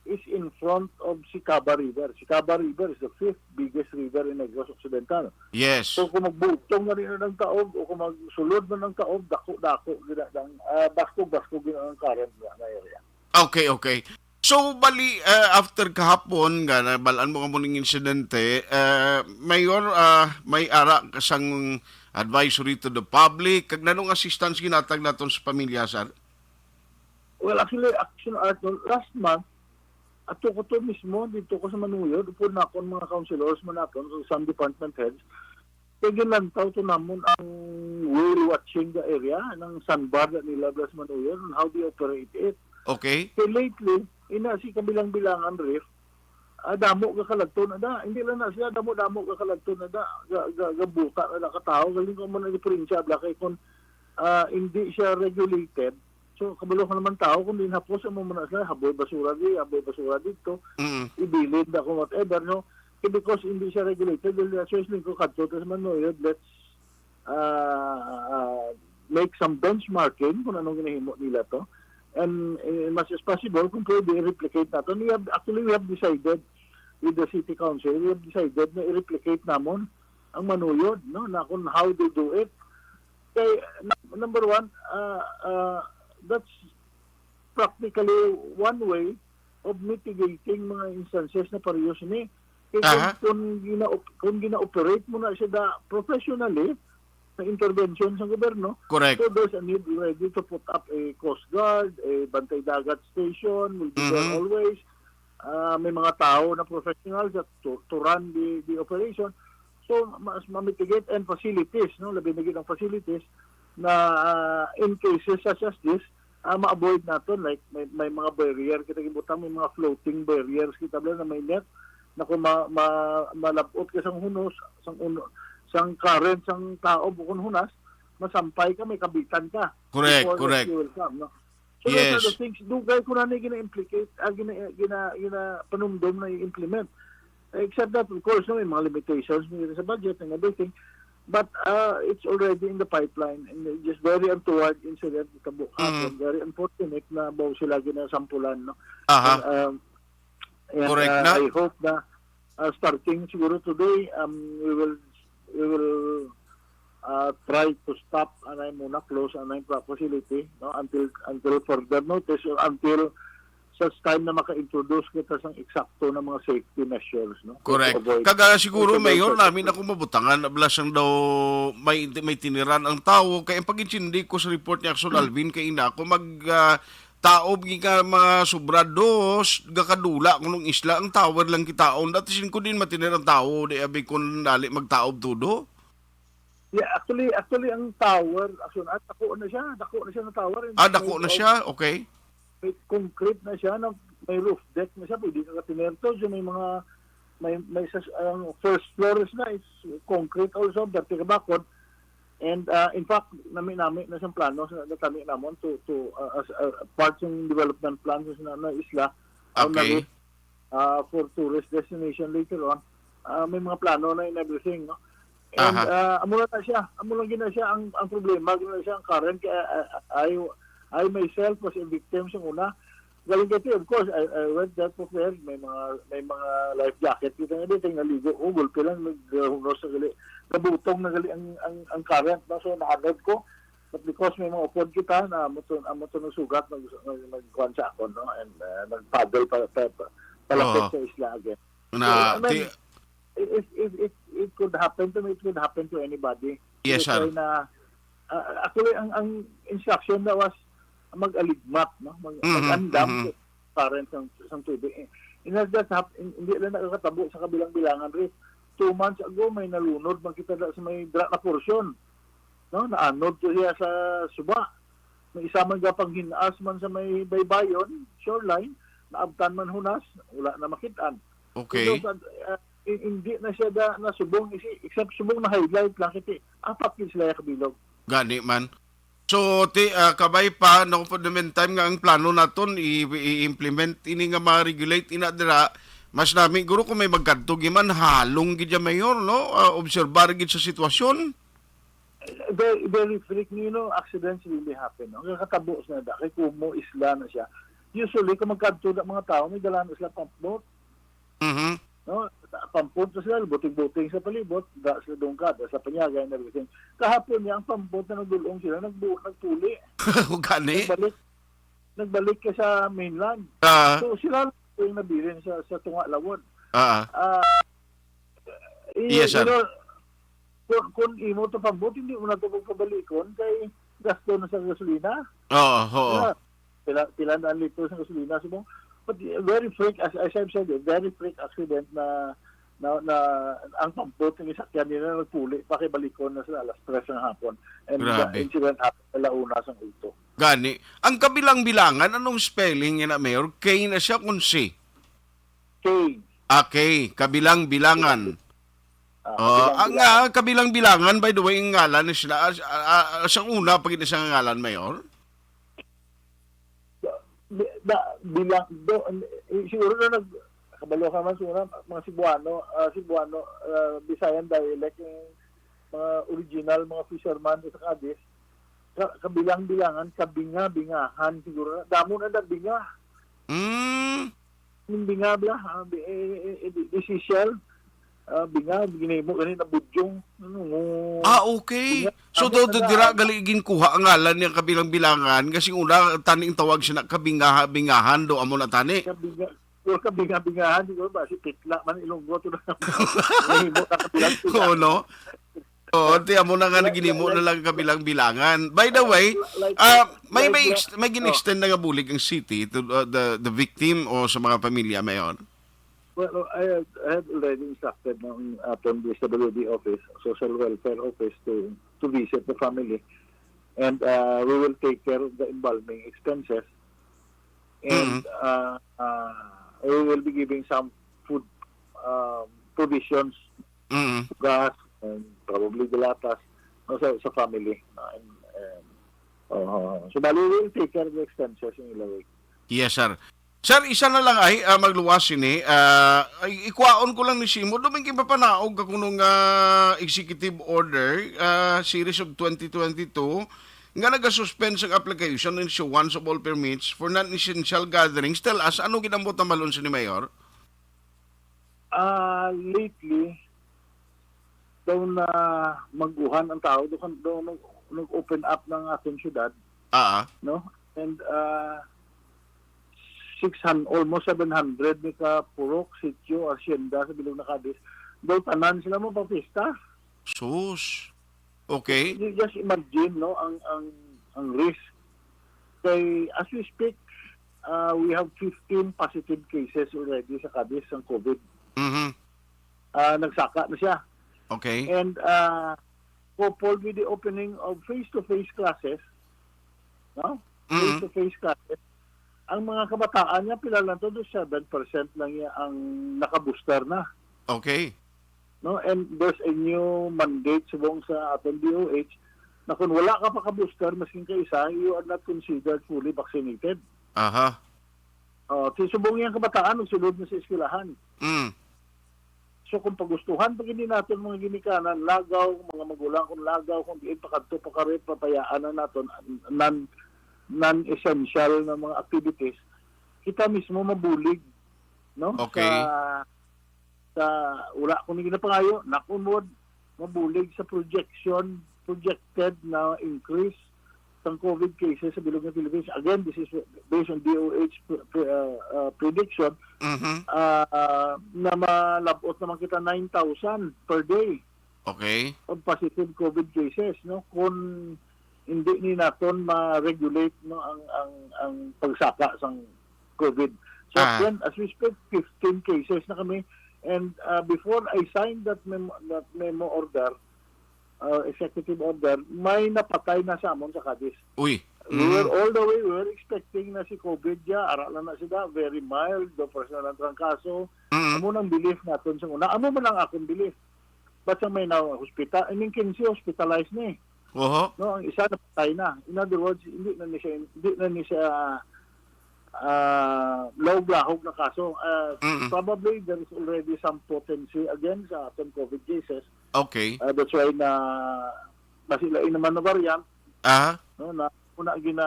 is in front of Sicaba River. Sicaba River is the fifth biggest river in Negros Occidental. Yes. So, kung magbutong na rin ang taob o kung magsulod man ang taob, dako-dako gina-, ang, ah, baskog-baskog gina ang current na, na area. Okay, okay. So, bali, ah, after kahapon nga nabalaan mo nga mo ning insidente, ah, Mayor, ah, may ara ka sang advisory to the public, kag nanong assistance ginatag naton sa pamilya, sir? Well, actually, Action Art, no, last month, ato ko to mismo, dito ko sa Manuyod, upod na akon mga councilors man naton, so some department heads, kay ginlantaw to namon ang whale watching the area, ng sandbar na nila blas Manuyod, and how they operate it. Okay. Kay lately, ina si Kabilang-Bilangan Reef, ah, damo ka kalagto na da. Hindi lang na sila, damo-damo ka kalagto na da. Ga, ga, gabuta na da ka tao. Galing ko mo na diferensya, bla, kay kung, ah, hindi siya regulated, so, kabalo ka naman tao, kung din hapos, amo mo na sila, haboy basura di, haboy basura dito, Mm. ibilin na kung whatever, no? Kay because hindi siya regulated, dahil na siya ko kadto, tas man, no, yun, let's, ah, ah, make some benchmarking kung anong ginahimo nila to. And, eh, much as possible, kung pwede, i-replicate nato. We have, actually, we have decided with the city council, we have decided na i-replicate namon ang manuyod, no, na kung how they do it. Kay, n-, number one, uh, uh, that's practically one way of mitigating mga instances na pareho sini. Kay kung, Aha. kung gina-, kung gina-operate mo na siya da professionally, sa intervention sa gobyerno, Correct. so there's a need already to put up a coast guard, a bantay dagat station will be there Mhm. always. Ah, may mga tao na professionals that to, to run the, the operation. So, mas ma-mitigate and facilities, no? Labi na gid ang facilities na, ah, in cases such as this, ah, ma-avoid naton. Like, may, may mga barrier kita gibutang, may mga floating barriers kita bala na may net na kung ma-, ma-, malab-ot ka sang hunos, sang uno, sang current, sang tao, bukon hunas, masampay ka, may kabitan ka Correct, before correct. rescue will come, no? So, those are the Yes. things, dugay ko na ni gina-implicate, ah, gina-, gina-, gina-, panumdom na i-implement. Except that, of course, no, may mga limitations, may sa budget and everything. But, uh, it's already in the pipeline, and just very untoward incident, nitabo Mm. kahapon. Very unfortunate na baw sila ginasampulan, no? Aha. And, um, and, Correct uh, na. I hope na, uh, starting siguro today, um, we will, we will, uh, try to stop anay muna, close anay pra-, facility, no? Until, until further notice or until such time na maka-introduce kita sang eksakto na mga safety measures, no? Correct. To avoid Kag, ah, siguro, all Mayor, sorts of nami na kung mabutangan, abla sang daw may, may tiniran ang tawo. Kay ang pag-intindi ko sa report ni Action Alvin, kay ina ako mag, ah, taob nga mga sobra dos, gakadula kunong isla ang tower lang kitaon. Dati sin ko din matinir ang tawo, di abi kun dali magtaob tudo. Yeah, actually, actually, ang tower, actually, ah, dako na siya, dako na siya na tower. Ah, dako na siya. Okay. May concrete na siya, na may roof deck na siya, pwede ka katinir to. So, may mga, may, may sa, ang first floors na is concrete also, dati kabakod. And, uh, in fact, nami-nami na siyang plano sa natani namon to, to, uh, as, uh, part sa development plan sa na, na isla, ang Okay. nami-, uh, for tourist destination later on. Uh, may mga plano na in everything, no? And, Aha. uh, amo lang na siya, amo lang gina siya ang, ang problema, gina siya ang current. Kaya, uh, I, I myself was a victim sa una. Galing kasi, of course, I, I went there prepared. May mga, may mga life jacket kita nga dito, naligo ko, gulpi lang, naghunos na gali. Nabutong na gali ang, ang, ang current, no? So, naanod ko. But because may mga upod kita, na amo to, amo to nagsugat, nag, nag, nagkuhan sa akon, no? And, uh, nag-paddle pa, pa, pa, palapit Oo. sa isla again. Na, So, I mean, ti- if, if, if it could happen to me, it could happen to anybody. Yes, That's sir. why na, uh, actually, ang, ang instruction na was mag-aligmat, no? Mag, Mhm, mag-andam mhm. sa current sang, sang tubig. Eh, and that, that hap-, in-, hindi lang nakakatabo sa kabilang bilangan, Rick. Two months ago, may nalunod man kita da sa may dra na portion. No? Naanod to siya sa suba. May isa man gapanghinas man sa may baybayon, shoreline, naabtan man hunas, wala na makit-an. Okay. So, those are, uh, hi-, hindi na siya da, nasubong, isi-, except subong na highlight lang, kasi apat yun sila yung kabilog. Gani man. So, ti, ah, kabay pa, no, for the meantime nga ang plano naton i, i-implement ini nga ma-regulate ina dira, mas nami guro kung may magkadto giman halong gid ya, Mayor, no? Ah, obserbar gid sa sitwasyon. Very, very frequently, no, accidents really happen, no? Nakatabo sa na kay kumo isla na siya. Usually, kung magkadto na mga tao, may dala na sila pump boat. Mhm. No? Pampot na sila, buting-buting sa palibot, da sila dungkad, sa panyaga and everything. Kahapon niya, ang pampot na nagdulong sila, nagbu-, nagpuli. Gani? Nagbalik, nagbalik ka sa mainland. Ah. So, sila lang po yung nabilin sa, sa tunga lawon. Ah. Ah, i-, Yes, sir. you know, kung, kung imo to pampot, hindi mo na to magpabalikon kay gasto na sa gasolina. Oo, oo. Diba? Pila, pila na ang litro sa gasolina. So, mo, but very freak, as, as I've said, very freak accident na, na, na ang pampot ng sakyan nila nagpuli pa kay balikon na sila alas tres ng hapon. And the Grabe. incident happened ala una sa ulto. Gani. Ang kabilang-bilangan, anong spelling niya na, Mayor? K na siya kung C? K. Ah, K. Kabilang-bilangan. Ah, Oh, kabilang-bilangan. Ang, ah, kabilang-bilangan, by the way, ang ngalan ni sila, ah, ah, ah, sa una, pag ina siya ngalan, Mayor? Da, da, bilang, do, eh, siguro na nag-, kabalo ka man, siguro, mga Cebuano, ah, Cebuano, ah, Visayan dialect, yung mga original, mga fisherman sa Cadiz, ka-, kabilang-bilangan, kabinga-bingahan siguro. Damo na na binga. Mm. Yung binga, bla, ah, bi-, eh, eh, eh, di, di si Shell, ah, binga, ginimo, gani na budyong. Ano, mo, Ah, okay. Binga, So, amo do, na do, na. dira gali ginkuha ang ngalan niya kabilang-bilangan. Kasi una, tani ang tawag siya na kabingaha-bingahan, do, amo na tani. Kabinga, o kabinga-bingahan, siguro ba, si Pitla man, Ilonggo, to na. Ginimo na kabilang-bilangan. Oo, no? Oo, ti amo na nga Like, naginimo na like, lang kabilang-bilangan. By the way, like, ah, may like, may uh, ex- may gin-extend na nga bulig ang city to uh, the the victim o sa mga pamilya, Mayor? Well, I have, I have already instructed ng aton D S W D office, social welfare office to to visit the family. And uh, we will take care of the embalming expenses. And Mhm. uh, uh, we will be giving some food um, provisions, Mm. gas, and probably dalatas, no, sa, sa family. No? And, and, uh, so, bali, we will take care of the expenses in Ilawig. Yes, sir. Sir, isa na lang ay ah, magluwas ini. Ah, ay, ikwaon ko lang ni Simo. Duming ginpapanaog ka kuno nga executive order, ah, series of twenty twenty-two, nga nagasuspend sa application and issuance of all permits for non-essential gatherings. Tell us, ano ginambot ang balon ni Mayor? Ah, lately, daw na maguhan ang tao, daw, daw nag- nag-open up ng ating syudad, Ah, no? And uh, six hundred, almost seven hundred ni ka purok, sitio, asyenda sa Bilog na Cadiz. Daw tanan sila mo papista. sus. Okay. You just imagine, no, ang ang ang risk. Kay as we speak, uh, we have fifteen positive cases already sa Cadiz ng COVID. Mhm. Uh, nagsaka na siya. Okay. And uh, coupled with the opening of face-to-face classes, no? Mhm. Face-to-face classes, ang mga kabataan niya, pila lang to, seven percent lang niya ang nakabooster na. Okay. No? And there's a new mandate subong sa aton D O H na kung wala ka pa ka-booster, maskin ka isa, you are not considered fully vaccinated. Aha. Uh, si subong yang kabataan, nagsulod na sa eskwelahan. Mm. So kung pagustuhan pa gini naton mga ginikanan, lagaw, mga magulang kung lagaw, kung diin pakadto pa kari, papayaan na naton non non-essential na mga activities, kita mismo mabulig, no? Okay. Sa sa wala ko ni ginapangayo, knock on wood, mabulig sa projection, projected na increase sang COVID cases sa bilog nga Philippines. Again, this is based on D O H pr- pr- uh, uh, prediction Mhm. uh, na malabot naman kita nine thousand per day Okay. of positive COVID cases, no? Kung hindi ni naton ma-regulate, no, ang ang ang pagsaka sang COVID. So Ah. Again, as we speak, fifteen cases na kami. And uh, before I signed that memo, that memo order, uh, executive order, may napatay na sa amon sa Cadiz. Uy. We were Mhm. all the way, we were expecting na si COVID ya, ara lang na sila, very mild, do personal ang trangkaso. Mhm. Amo nang belief naton sa una. Amo man ang akong belief. But sa may na hospital, I mean, kinse hospitalized ni. Oho. No, ang isa napatay na. In other words, hindi na ni siya, hindi na ni siya ah, lahog-lahog na kaso. Ah, Mm. Probably there is already some potency again sa atong COVID cases. Okay. Ah, that's why na basi lain naman na variant, Ah, no, na una gina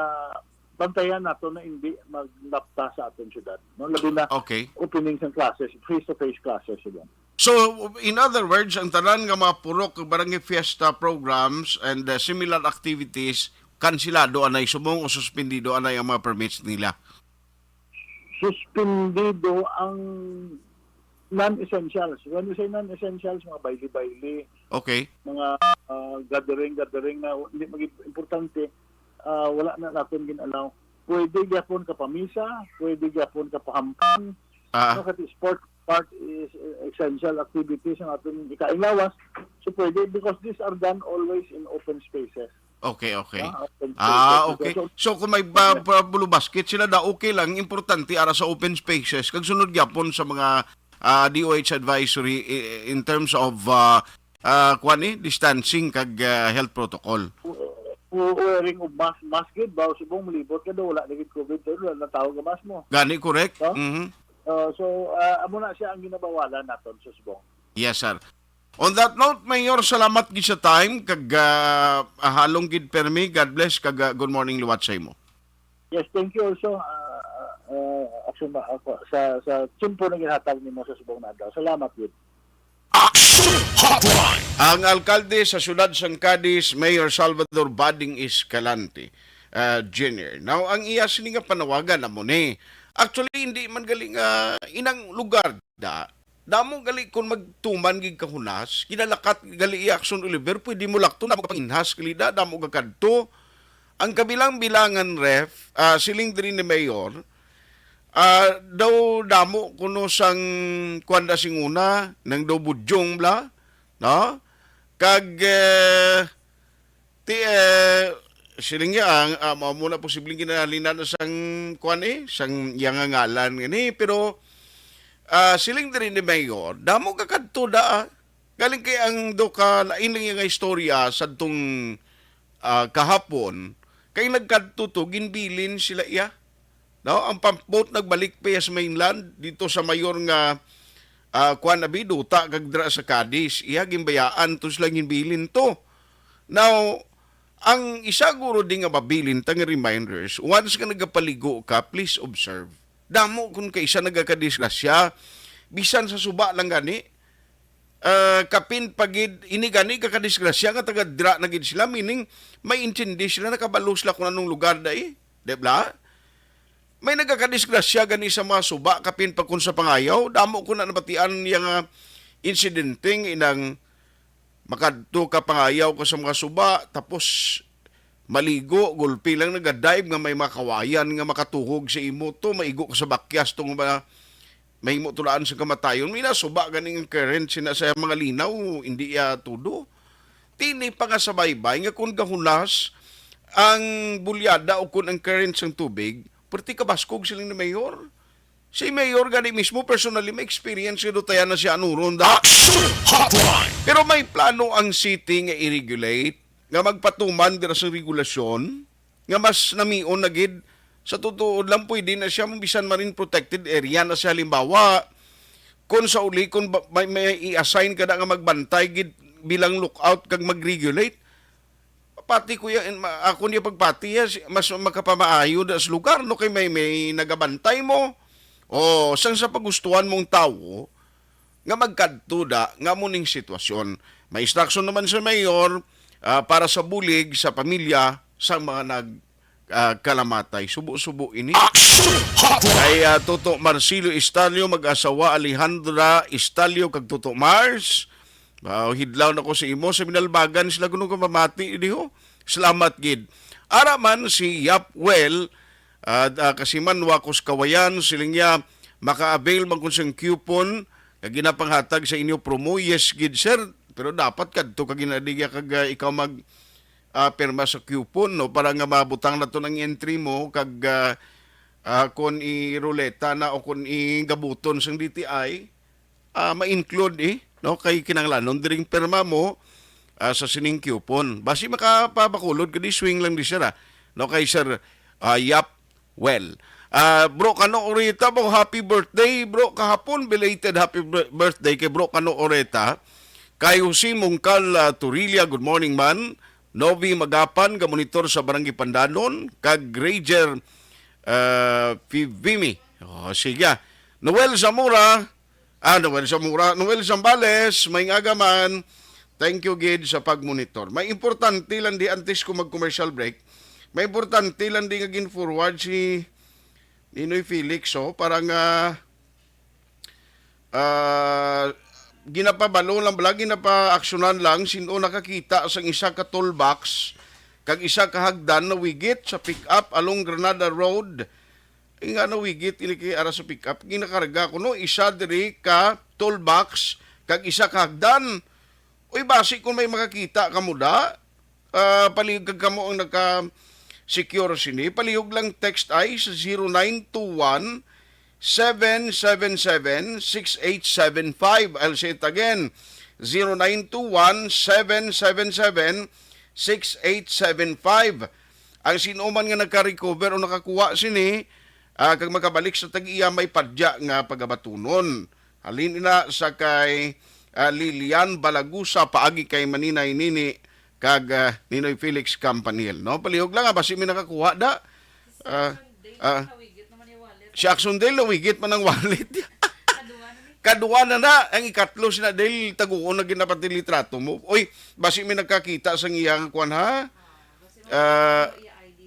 bantayan nato na hindi maglapta sa aton syudad, no, labi na okay. Opening sa classes, face-to-face classes, yun. So, in other words, ang tanan nga mga purok, barangay fiesta programs, and uh, similar activities, kansilado anay, subong o suspendido anay ang mga permits nila. Suspendido ang non-essentials. When we say non-essentials, mga baili-baili, Okay. mga ah, gathering-gathering na hindi maging importante, ah, wala na natin gin-allow. Pwede gyapon ka pamisa, pwede gyapon ka pahampang, Ah, no, kasi sport part is uh, essential activities ang aton ikain lawas. So pwede because these are done always in open spaces. okay, okay. Ah, open Ah, spaces. okay. So, So kung may ba, ba- blue basket sila, da okay lang, importante ara sa open spaces kag sunod gyapon sa mga ah, D O H advisory i- in terms of ah, ah, kuwan eh, distancing kag ah, health protocol. wearing of mask, mask gid ba, subong mulibot ka daw, wala na gid COVID, pero wala na tawag ang mask mo. Gani, correct? No? Mhm. Uh, so, uh, amo na siya ang ginabawalan naton sa subong. Yes, sir. On that note, Mayor, salamat gid sa time, kag, ah, halong gid permi. God bless, kag, ah, good morning liwat sa imo. Yes, thank you also. Uh, uh, action ba ako sa sa tiyempo na ginhatag nimo sa subong na adlaw. Salamat gid. Action Hotline. Ang alkalde sa siyudad sang Cadiz, Mayor Salvador Bading Escalante, ah, Junior. Now, ang iya sini nga panawagan amo ni. Actually, hindi man gali nga inang lugar da. Damo gali kun magtuman gid kahunas, ginalakat gali iya Action Oliver, pwede mo lakto, damo ka panginhas gali da, damo ka kadto. Ang kabilang-bilangan, Ref, ah, siling diri ni Mayor, ah, daw damo kuno sang kuwan da sing una, nang daw budyong bla, no? Kag, eh, ti, eh, siling niya, ang, ah, mao muna posibleng ginahalinan na sang kuwan eh, sang iya nga ngalan gani, pero, ah, siling diri ni Mayor, damo ka kadto da, ah. Galing kay ang do ka lain lang iya nga istorya sadtong, ah, kahapon, kay nagkadto to, ginbilin sila iya. No, ang pamphlet nagbalik pa iya sa mainland, dito sa mayor nga, ah, kuwan abi, duta kag dira sa Cadiz. Iya, ginbayaan to sila, ginbilin to. Now, ang isa guro di nga mabilin ta nga reminders, once nga nagapaligo ka, please observe. Damo kun kaisa nagakadisgrasya, bisan sa suba lang gani, ah, kapin pa gid, ini gani kakadisgrasya nga taga dira na gid sila, meaning may intindi sila, nakabalo sila kung anong lugar dai, di ba? May nagakadisgrasya gani sa mga suba, kapin pa kun sa pangayaw. Damo ko na nabatian niya nga insidente nga inang makadto ka, pangayaw ka sa mga suba, tapos maligo, gulpi lang nagadive nga may mga kawayan nga makatuhog sa imo to, maigo ka sa bakyas to nga mahimo tulaan sa kamatayon. May nasuba ganing ang current sina sa mga linaw, hindi iya tudo. Tini pa nga sa baybay nga kun gahunas ang bulyada o kun ang current sang tubig, perti kabaskog siling ni Mayor. Si Mayor gani mismo personally may experience nga dutayan na siya anuron da. Action Hotline. Pero may plano ang city nga i-regulate, nga magpatuman dira sa regulasyon nga mas namion na gid. Sa totoo lang, pwede na siya bisan marine protected area na siya. Halimbawa, kung sa uli, kung ba- may, may i-assign ka na nga magbantay gid bilang lookout kag mag-regulate, pati, kuya, in- ma- ako niya pagpati, ya, si- mas makapamaayo na sa lugar, no, kay may, may nagabantay mo. O sang sa pagustuhan mong tawo nga magkadto da nga mo ning sitwasyon. May instruction naman sa mayor, ah, para sa bulig sa pamilya sa mga nag, ah, kalamatay. Subo-subo ini. Action Hotline. Kay, ah, Toto Marcelo Estalio, mag-asawa Alejandra Estalio kag Toto Mars. Ah, hidlaw na ko sa imo, sa Binalbagan sila kuno ko mamati diho. Salamat gid. Ara man si Yapwell, ah, ah, Kasimanwa, Kus Kawayan, siling niya, maka-avail man kun siyang coupon nga ginapanghatag sa inyo promo. Yes gid, sir, pero dapat kadto ka ginadigya kag, ah, ikaw mag, ah, pirma sa coupon, no, para nga mabutang na to ng entry mo kag, ah, ah, kun i-ruleta na o kun i-gabuton sang D T I, ah, ma-include, eh, no, kay kinahanglanon diring pirma mo, ah, sa sining coupon. Basi makapabakulod ka di, swing lang di, sir, ah. No, kay Sir, ah, Yap Well. Ah, Bro Kano Oreta, mo, happy birthday, bro, kahapon, belated happy bir- birthday kay Bro Kano Oreta. Kay Jose Mungkal, ah, Turilla, good morning, man. Novi Magapan, ga-monitor sa Barangay Pandanon, kag Rager, ah, Pivimi. Oh, sige. Noel Zamora, ah, Noel Zamora, Noel Zambales, may nga man. Thank you gid sa pag-monitor. May importante lang di, antes ko mag-commercial break, may importante lang di nga gin-forward si Ninoy Felix, oh, para nga, ah, ginapabalo lang bala, ginapaaksyonan lang, sin-o nakakita sang isa ka toolbox kag isa ka hagdan na wigit sa pick-up along Granada Road. Ay nga na wigit ini kay ara sa pick-up, ginakarga kuno isa diri ka toolbox kag isa ka hagdan. Uy, basi kung may makakita kamo da, ah, palihog kag kamo ang naka-secure sini, palihog lang text ay sa zero nine two one, seven seven seven, six eight seven five. I'll say it again, zero nine two one, seven seven seven, six eight seven five. Ang sino man nga nagka-recover o nakakuha sini, ah, kag makabalik sa tag-iya, may padya nga pagabatunon. Halin ina sa kay ah, Lilian Balagusa, paagi kay Maninay Nini kag, ah, Ninoy Felix Campanil, no? Palihog lang, ah, basi may nakakuha da. Ah, ah, si Axon Dale, nawigit man ang wallet. Kadua na na, ang ikatlo si na Dale, taguon na ginapatilitrato mo. Oy, basi may nagkakita sa iya nga kwan, ha? Ah,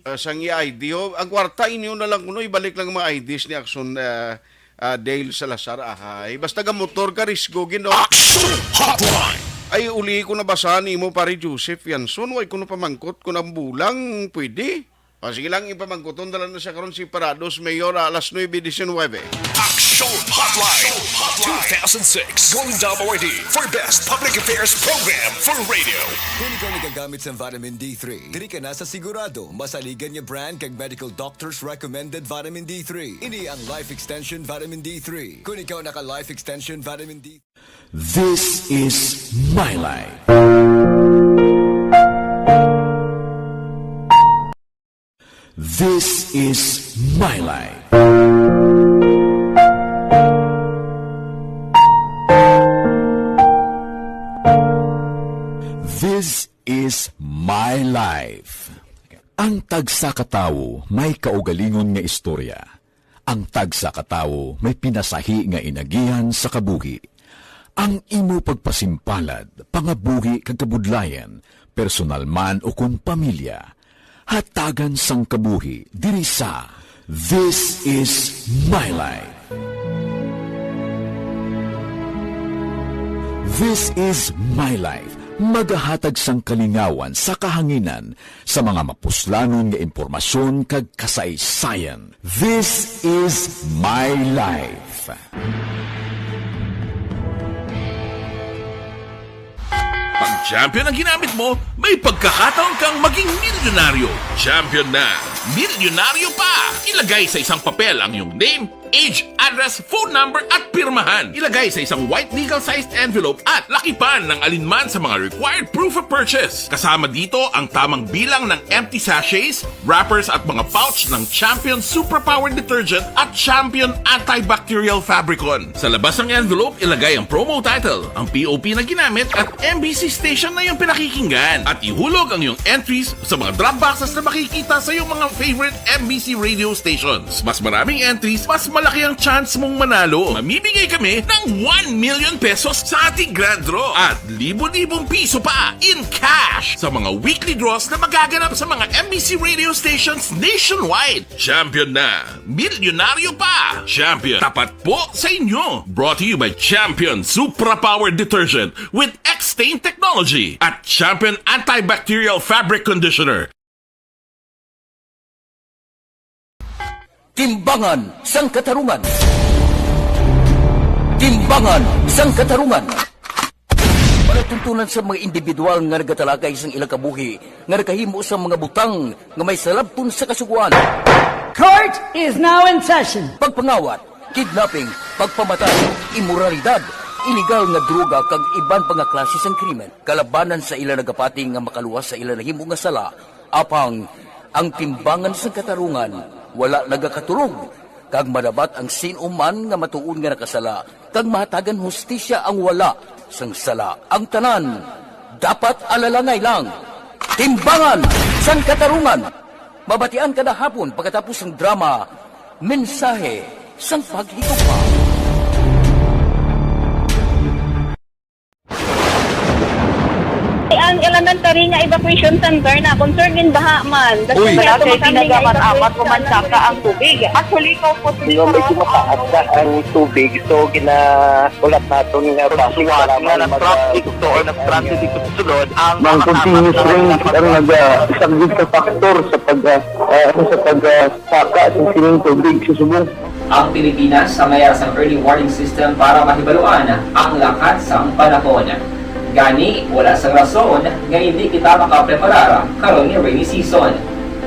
ah, sang iya I D, ho. Ang kwarta inyo na lang kuno, ibalik lang ang mga I Ds ni Axon, ah, ah, Dale Salazar, ahay. Basta ga motor ka, risgo, Ginoo. Action Hotline! Ay, uli ko nabasahan nimo, Pare Joseph Yanson. Way ko na pamangkot kung ang bulang pwede. Ah, sige lang, ipamangkuton na lang na siya karon si Parados Mayor, ah, alas nuebe disinwebe. Action Hotline two thousand six Golden Dome Awardee for Best Public Affairs Program for Radio. Kung ikaw nagagamit sa vitamin D three, diri ka na sa sigurado. Masaligan nga brand kag medical doctors recommended vitamin D three. Ini ang Life Extension Vitamin D three. Kung ikaw naka Life Extension Vitamin D This is my life. This is my life. This is my life. Ang tagsa ka tawo may kaugalingon nga istorya. Ang tagsa ka tawo may pinasahi nga inagihan sa kabuhi. Ang imo pagpasimpalad, pangabuhi kag kabudlayan, personal man ukon pamilya, hatagan sang kabuhi diri sa This is my life. This is my life. Magahatag sang kalingawan sa kahanginan sa mga mapuslanon nga impormasyon kag kasaysayan. This is my life. Pag champion ang ginamit mo, may pagkakataon kang maging milyonaryo. Champion na, milyonaryo pa! Ilagay sa isang papel ang iyong name, age, address, phone number, at pirmahan. Ilagay sa isang white legal-sized envelope at lakipan ng alinman sa mga required proof of purchase. Kasama dito ang tamang bilang ng empty sachets, wrappers, at mga pouch ng Champion Suprapower Detergent at Champion Antibacterial Fabricon. Sa labas ng envelope, ilagay ang promo title, ang P O P na ginamit, at M B C station na iyong pinakikinggan. At ihulog ang iyong entries sa mga drop boxes na makikita sa iyong mga favorite M B C radio stations. Mas maraming entries, mas malaki ang chance mong manalo. Mamimigay kami ng one million pesos sa ating grand draw at libo-libong piso pa in cash sa mga weekly draws na magaganap sa mga M B C radio stations nationwide. Champion na! Milyonaryo pa! Champion, tapat po sa inyo! Brought to you by Champion Supra Power Detergent with X-Stain Technology at Champion Antibacterial Fabric Conditioner. Timbangan sang Katarungan. Timbangan sang Katarungan. Palatuntunan sa mga individual nga nagatalakay sang ilang kabuhi nga nakahimo sa mga butang nga may salabton sa Kasugoan. Court is now in session. Pagpangawat, kidnapping, pagpamatay, imoralidad, iligal nga droga, kag iban pa nga klase sang krimen kalabanan sa ila nagapati nga makaluwas sa ila nahimo nga sala. Apang ang timbangan sang katarungan wala nagakatulog, kag madabat ang sin-o man nga matuod nga nakasala, kag mahatagan hustisya ang wala sang sala. Ang tanan dapat alalangay lang. Timbangan sang Katarungan. Mabatian kada hapon pagkatapos sang drama, Mensahe sang Paghigugma. Ang elementary nga evacuation center na concerned in baha man. Uy. Wala kay pinagaman-amat, pumansaka ang tubig. Actually, ikaw po, hindi, medyo mataas na ang tubig. So, ginahulat naton nga traffic, salamat nga nag-traffic to or nag-transit dito sa sulod, ang mga continuous rain ang nag-, isa gid sa factor sa pag, ah, ah, ano, sa pag, ah, saka sa sining tubig sa subong. Ang Pilipinas sa mayara sang early warning system para mahibaluan ang lakat sang panahon. Gani, wala sang rason nga hindi kita makapreparar karon nga rainy season.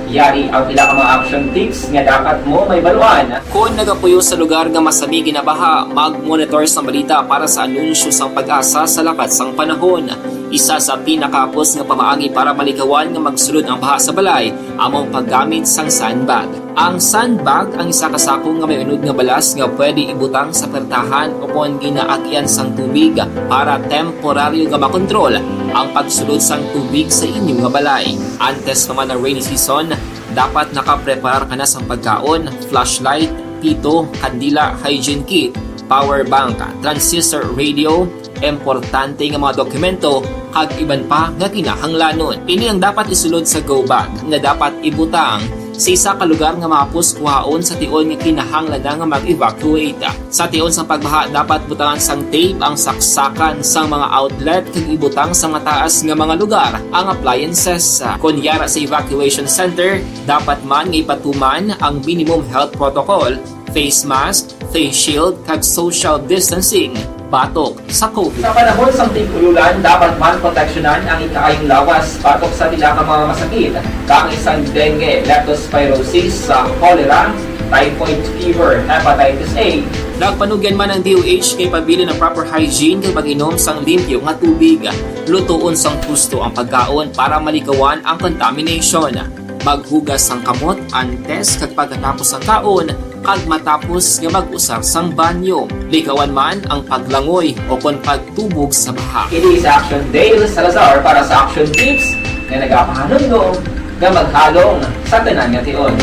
Yari ang pila ka mga action tips nga dapat mo mahibaluan. Kon nagapuyo sa lugar nga masami ginabaha, mag-monitor sang balita para sa anunsyo sang PAGASA sa lakat sang panahon. Isa sa pinakahapos nga pamaagi para malikawan nga magsulod ang baha sa balay amo ang paggamit sang sandbag. Ang sandbag ang isa ka sako nga may unod nga balas nga pwede ibutang sa pertahan o kon ginaagyan sang tubig para temporaryo nga makontrol ang pagsulod sang tubig sa inyo nga balay. Antes pa man ang rainy season, dapat nakapreparar ka na sang pagkaon, flashlight, pito, kandila, hygiene kit, power bank, transistor radio, importante nga mga dokumento, kag iban pa nga kinahanglanon. Ini ang dapat isulod sa go bag nga dapat ibutang sa isa ka lugar nga mahapos kuhaon sa tion nga kinahanglan na nga mag-evacuate. Sa tion sang pagbaha, dapat butangan sang tape ang saksakan sang mga outlet kag ibutang sa mataas nga mga lugar ang appliances. Kon yara sa evacuation center, dapat man nga ipatuman ang minimum health protocol, face mask, face shield, kag social distancing batok sa COVID. Sa panahon sang tig-ululan, dapat man proteksyonan ang ikaayong lawas batok sa pila ka mga masakit, kaangay sang dengue, leptospirosis, sa cholera, typhoid fever, hepatitis A. Nagpanugyan man ang D O H kay pabilin ang proper hygiene kag pag-inom sang limpyo nga tubig. Lutoon sang husto ang pagkaon para malikawan ang contamination. Maghugas sang kamot antes kag pagkatapos sang kaon kag matapos nga mag-usar sang banyo. Likawan man ang paglangoy o kon pagtubog sa baha. Ini sa Action Dale Salazar para sa Action Tips nga nagapahanumdom nga maghalong sa tanan nga tion.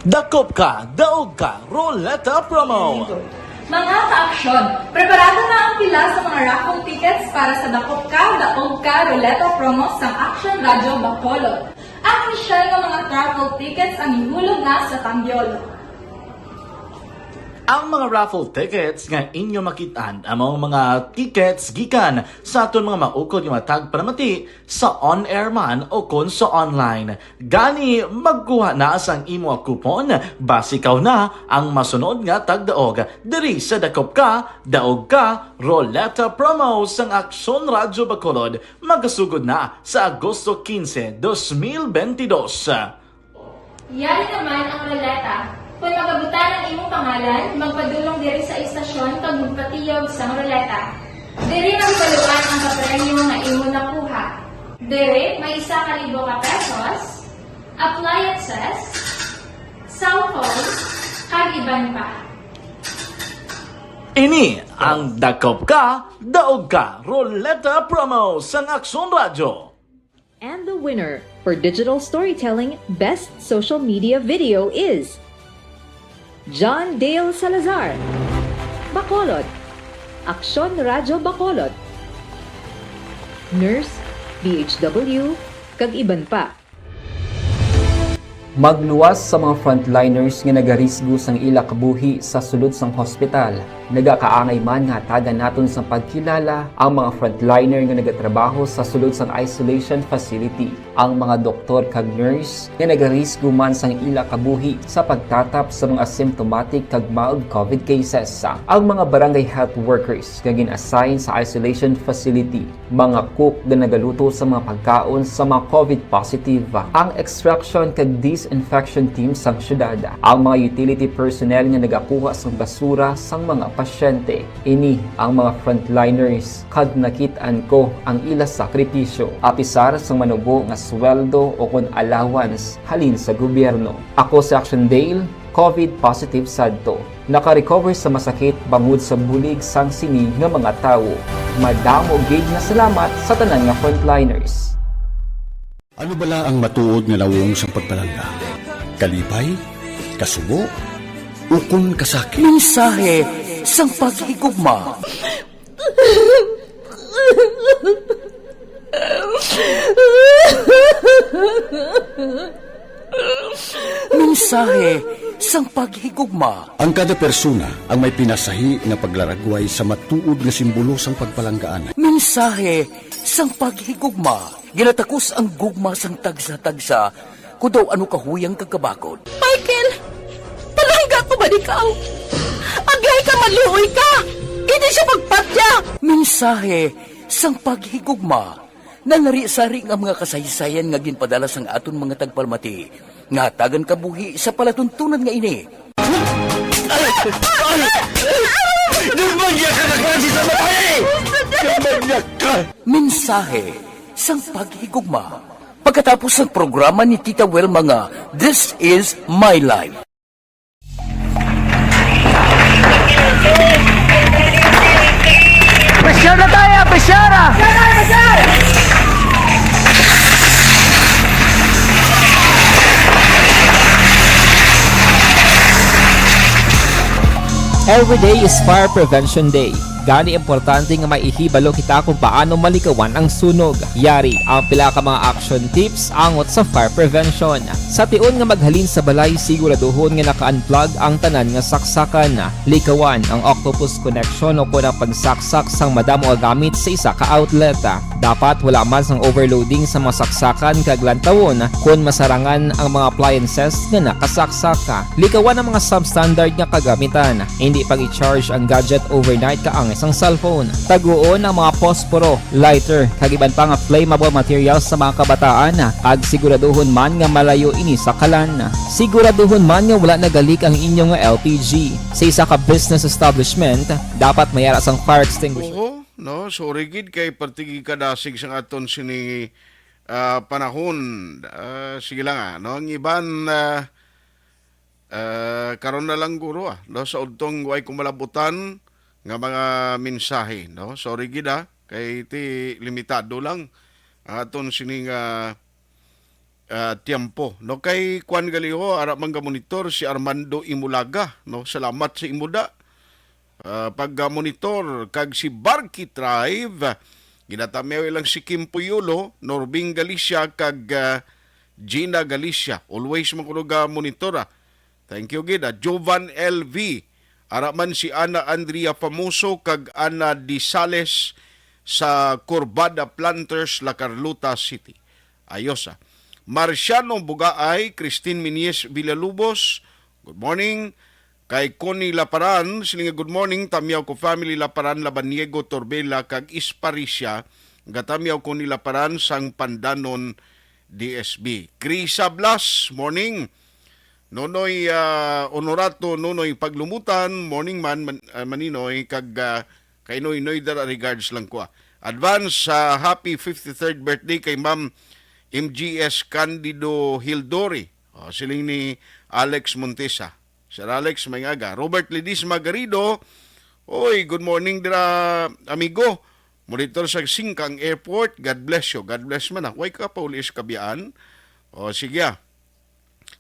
Dakop ka, daog ka, Roleta Promo! Mga ka-aksyon, preparado na ang pila sa mga raffle tickets para sa Dakop Ka, Daog Ka, Roleta Promo sang Aksyon Radyo Bacolod. Ang espesyal nga mga raffle tickets ang ihulog na sa Tambiol. Ang mga raffle tickets nga inyo makit-an amo ang mga tickets gikan sa aton mga maukod nga mga tagpalamati sa on-air man o kon sa online. Gani, magkuha na sang imo coupon, basi ikaw na ang masunod nga tagdaog diri sa Dakop Ka, Daog Ka, Roleta Promo sang Aksyon Radyo Bacolod, magasugod na sa Agosto quince, dos mil benti dos. Yari naman ang roleta. Kon magabutang ang imong pangalan, magpadulong diri sa istasyon kag magpatiyog sang roleta. Diri magbaluan ang kapremyo nga imo nakuha. Diri may isa ka libo ka pesos, appliances, cellphone, kag iban pa. Ini ang Dakop Ka, Daog Ka, Roleta Promo sang Aksyon Radyo. And the winner for digital storytelling best social media video is John Dale Salazar, Bacolod, Aksyon Radyo Bacolod, Nurse, D H W, kag iban pa. Magluwas sa mga frontliners nga nagarisgo sang ila kabuhi sa sulod sang hospital. Nagakaangay man nga hatagan naton sang pagkilala ang mga frontliner nga nagatrabaho sa sulod sang isolation facility. Ang mga doktor kag nurse nga nagarisgo man sang ila kabuhi sa pagtatap sa mga symptomatic kag mild COVID cases. Ang mga barangay health workers nga gin-assign sa isolation facility, mga cook nga nagaluto sa mga pagkaon sa mga COVID positive, ang extraction kag disinfection team sang syudad, ang mga utility personnel nga nagakuha sang basura sang mga pasyente. Ini ang mga frontliners, kag nakit-an ko ang ila sakripisyo, apisar sang manubo nga sweldo o kon allowance halin sa gobyerno. Ako si Action Dale, COVID positive sadto. Naka-recover sa masakit bangod sa bulig sang sini nga mga tawo. Madamo gid nga salamat sa tanan nga frontliners. Ano bala ang matuod nga nawong sang pagpalangga? Kalipay? Kasubo? Ukon kasakit? Mensahe sang paghigugma. Mensahe sang paghigugma. Ang kada persona ang may pinasahi nga paglaragway sa matuod nga simbolo sang pagpalanggaan. Mensahe sang paghigugma. Ginatakos ang gugma sang tagsa-tagsa, kon daw ano kahuyang kag kabakod. Michael, palangga ko ba ikaw? Agay ka, maluoy ka! Hindi siya pagpatya! Mensahe sang paghigugma. Nanari-sari nga mga kasaysayan nga ginpadala sang aton mga tagpalamati nga hatagan kabuhi sa palatuntunan nga ini. Ay! Ay! Ay! Nagmangga ka na klase sa babae! Mensahe sang paghigugma. Pagkatapos ng programa ni Tita Wilma nga, "This is my life." Pressure na tayo, pressure na! Every day is Fire Prevention Day. Gani, importante nga may ihibalo kita kung paano malikawan ang sunog. Yari ang pila ka mga action tips angot sa fire prevention. Sa tion nga maghalin sa balay, siguraduhon nga naka-unplug ang tanan nga saksakan. Likawan ang octopus connection o kon ang pagsaksak sang madamo nga gamit sa isa ka outlet. Dapat wala man sang overloading sa mga saksakan kag lantawon kon masarangan ang mga appliances nga nakasaksak. Likawan ang mga substandard nga kagamitan. Hindi pag-i-charge ang gadget overnight kaangay sang cellphone. Taguon ang mga posporo, lighter, kag iban pa nga flammable materials sa mga kabataan, kag siguraduhon man nga malayo ini sa kalan. Siguraduhon man nga wala nagalik ang inyo nga L P G. Sa isa ka business establishment, dapat may ara sang fire extinguisher. Oo, no? Sorry gid kay perti gid kadasig sang aton sini, ah, panahon, ah, sige lang, ah, no? Ang iban, ah, ah, karon na lang guro, ah, no? Sa udtong way ko malabutan nga mga mensahe, no? Sorry gid, ah, kay ti limitado lang ang aton sini nga, ah, tiempo, no? Kay kuan gali ho, ara man ga monitor si Armando Imulaga, no? Salamat sa imo da. Ah, pag-monitor kag si Barky Tribe, ginatamyaw ilang si Kim Puyolo, Norbing Galicia kag, ah, Gina Galicia. Always man kuno ga monitor, ah. Thank you gid, ah. Jovan L V, ara man si Ana Andrea Famoso kag Ana Disales sa Corbada Planters, La Carlota City. Ayos, ah. Marciano Bugaay, Christine Minies Villalubos, good morning. Kay Connie Laparan, sini nga, "Good morning, Tamyaw ko family Laparan, Labaniego, Torbela, kag Isparisia, gatamyaw ko ni Laparan sang Pandanon D S B." Krisa Blas, morning. Nonoy, ah, Honorato, Nonoy Paglumutan, morning man, man, ah, Maninoy, kag, ah, kay Noy Noy dara, regards lang ko, ah. Advance, ah, happy fifty-third birthday kay Ma'am M G S Candido Hildori. Oh, siling ni Alex Montesa. Sir Alex, may aga. Robert Ledesma Garrido, oy, good morning dira, amigo. Monitor sa Singkang Airport. God bless you. God bless man, ah. Way ka pa uli sa Kabiaan. O, sige, ah.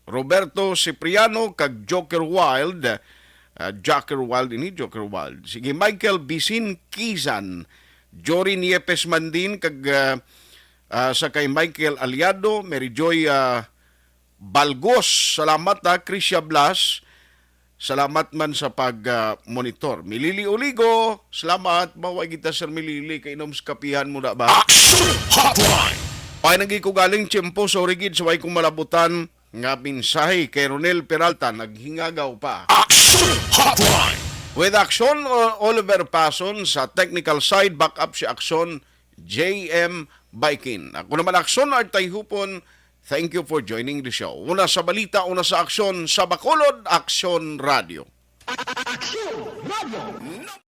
Roberto Cipriano kag Joker Wild. Ah, Joker Wild ini, Joker Wild. Sige, Michael Bisin Kizan. Jory Niepes Mandin kag, ah, ah, sa kay Michael Aliado, Mary Joy, ah, Balgos. Salamat, ha, Krisha Blas. Salamat man sa pag, ah, monitor. Milili Oligo, salamat. Maway kita, Sir Milili, kay inom sa kapihan mo na ba? Action Hotline. Pay nang gikugaling tiyempo, sorry gid, sa way kong malabutan nga mensahe kay Ronel Peralta, naghingagaw pa. Action Hotline. With Action, O-, Oliver Pason sa technical side, back up si Action, J M Baikin. Ako naman, Action Artay Hupon. Thank you for joining the show. Una sa balita, una sa aksyon, sa Bacolod, Action Radio. Action Radio.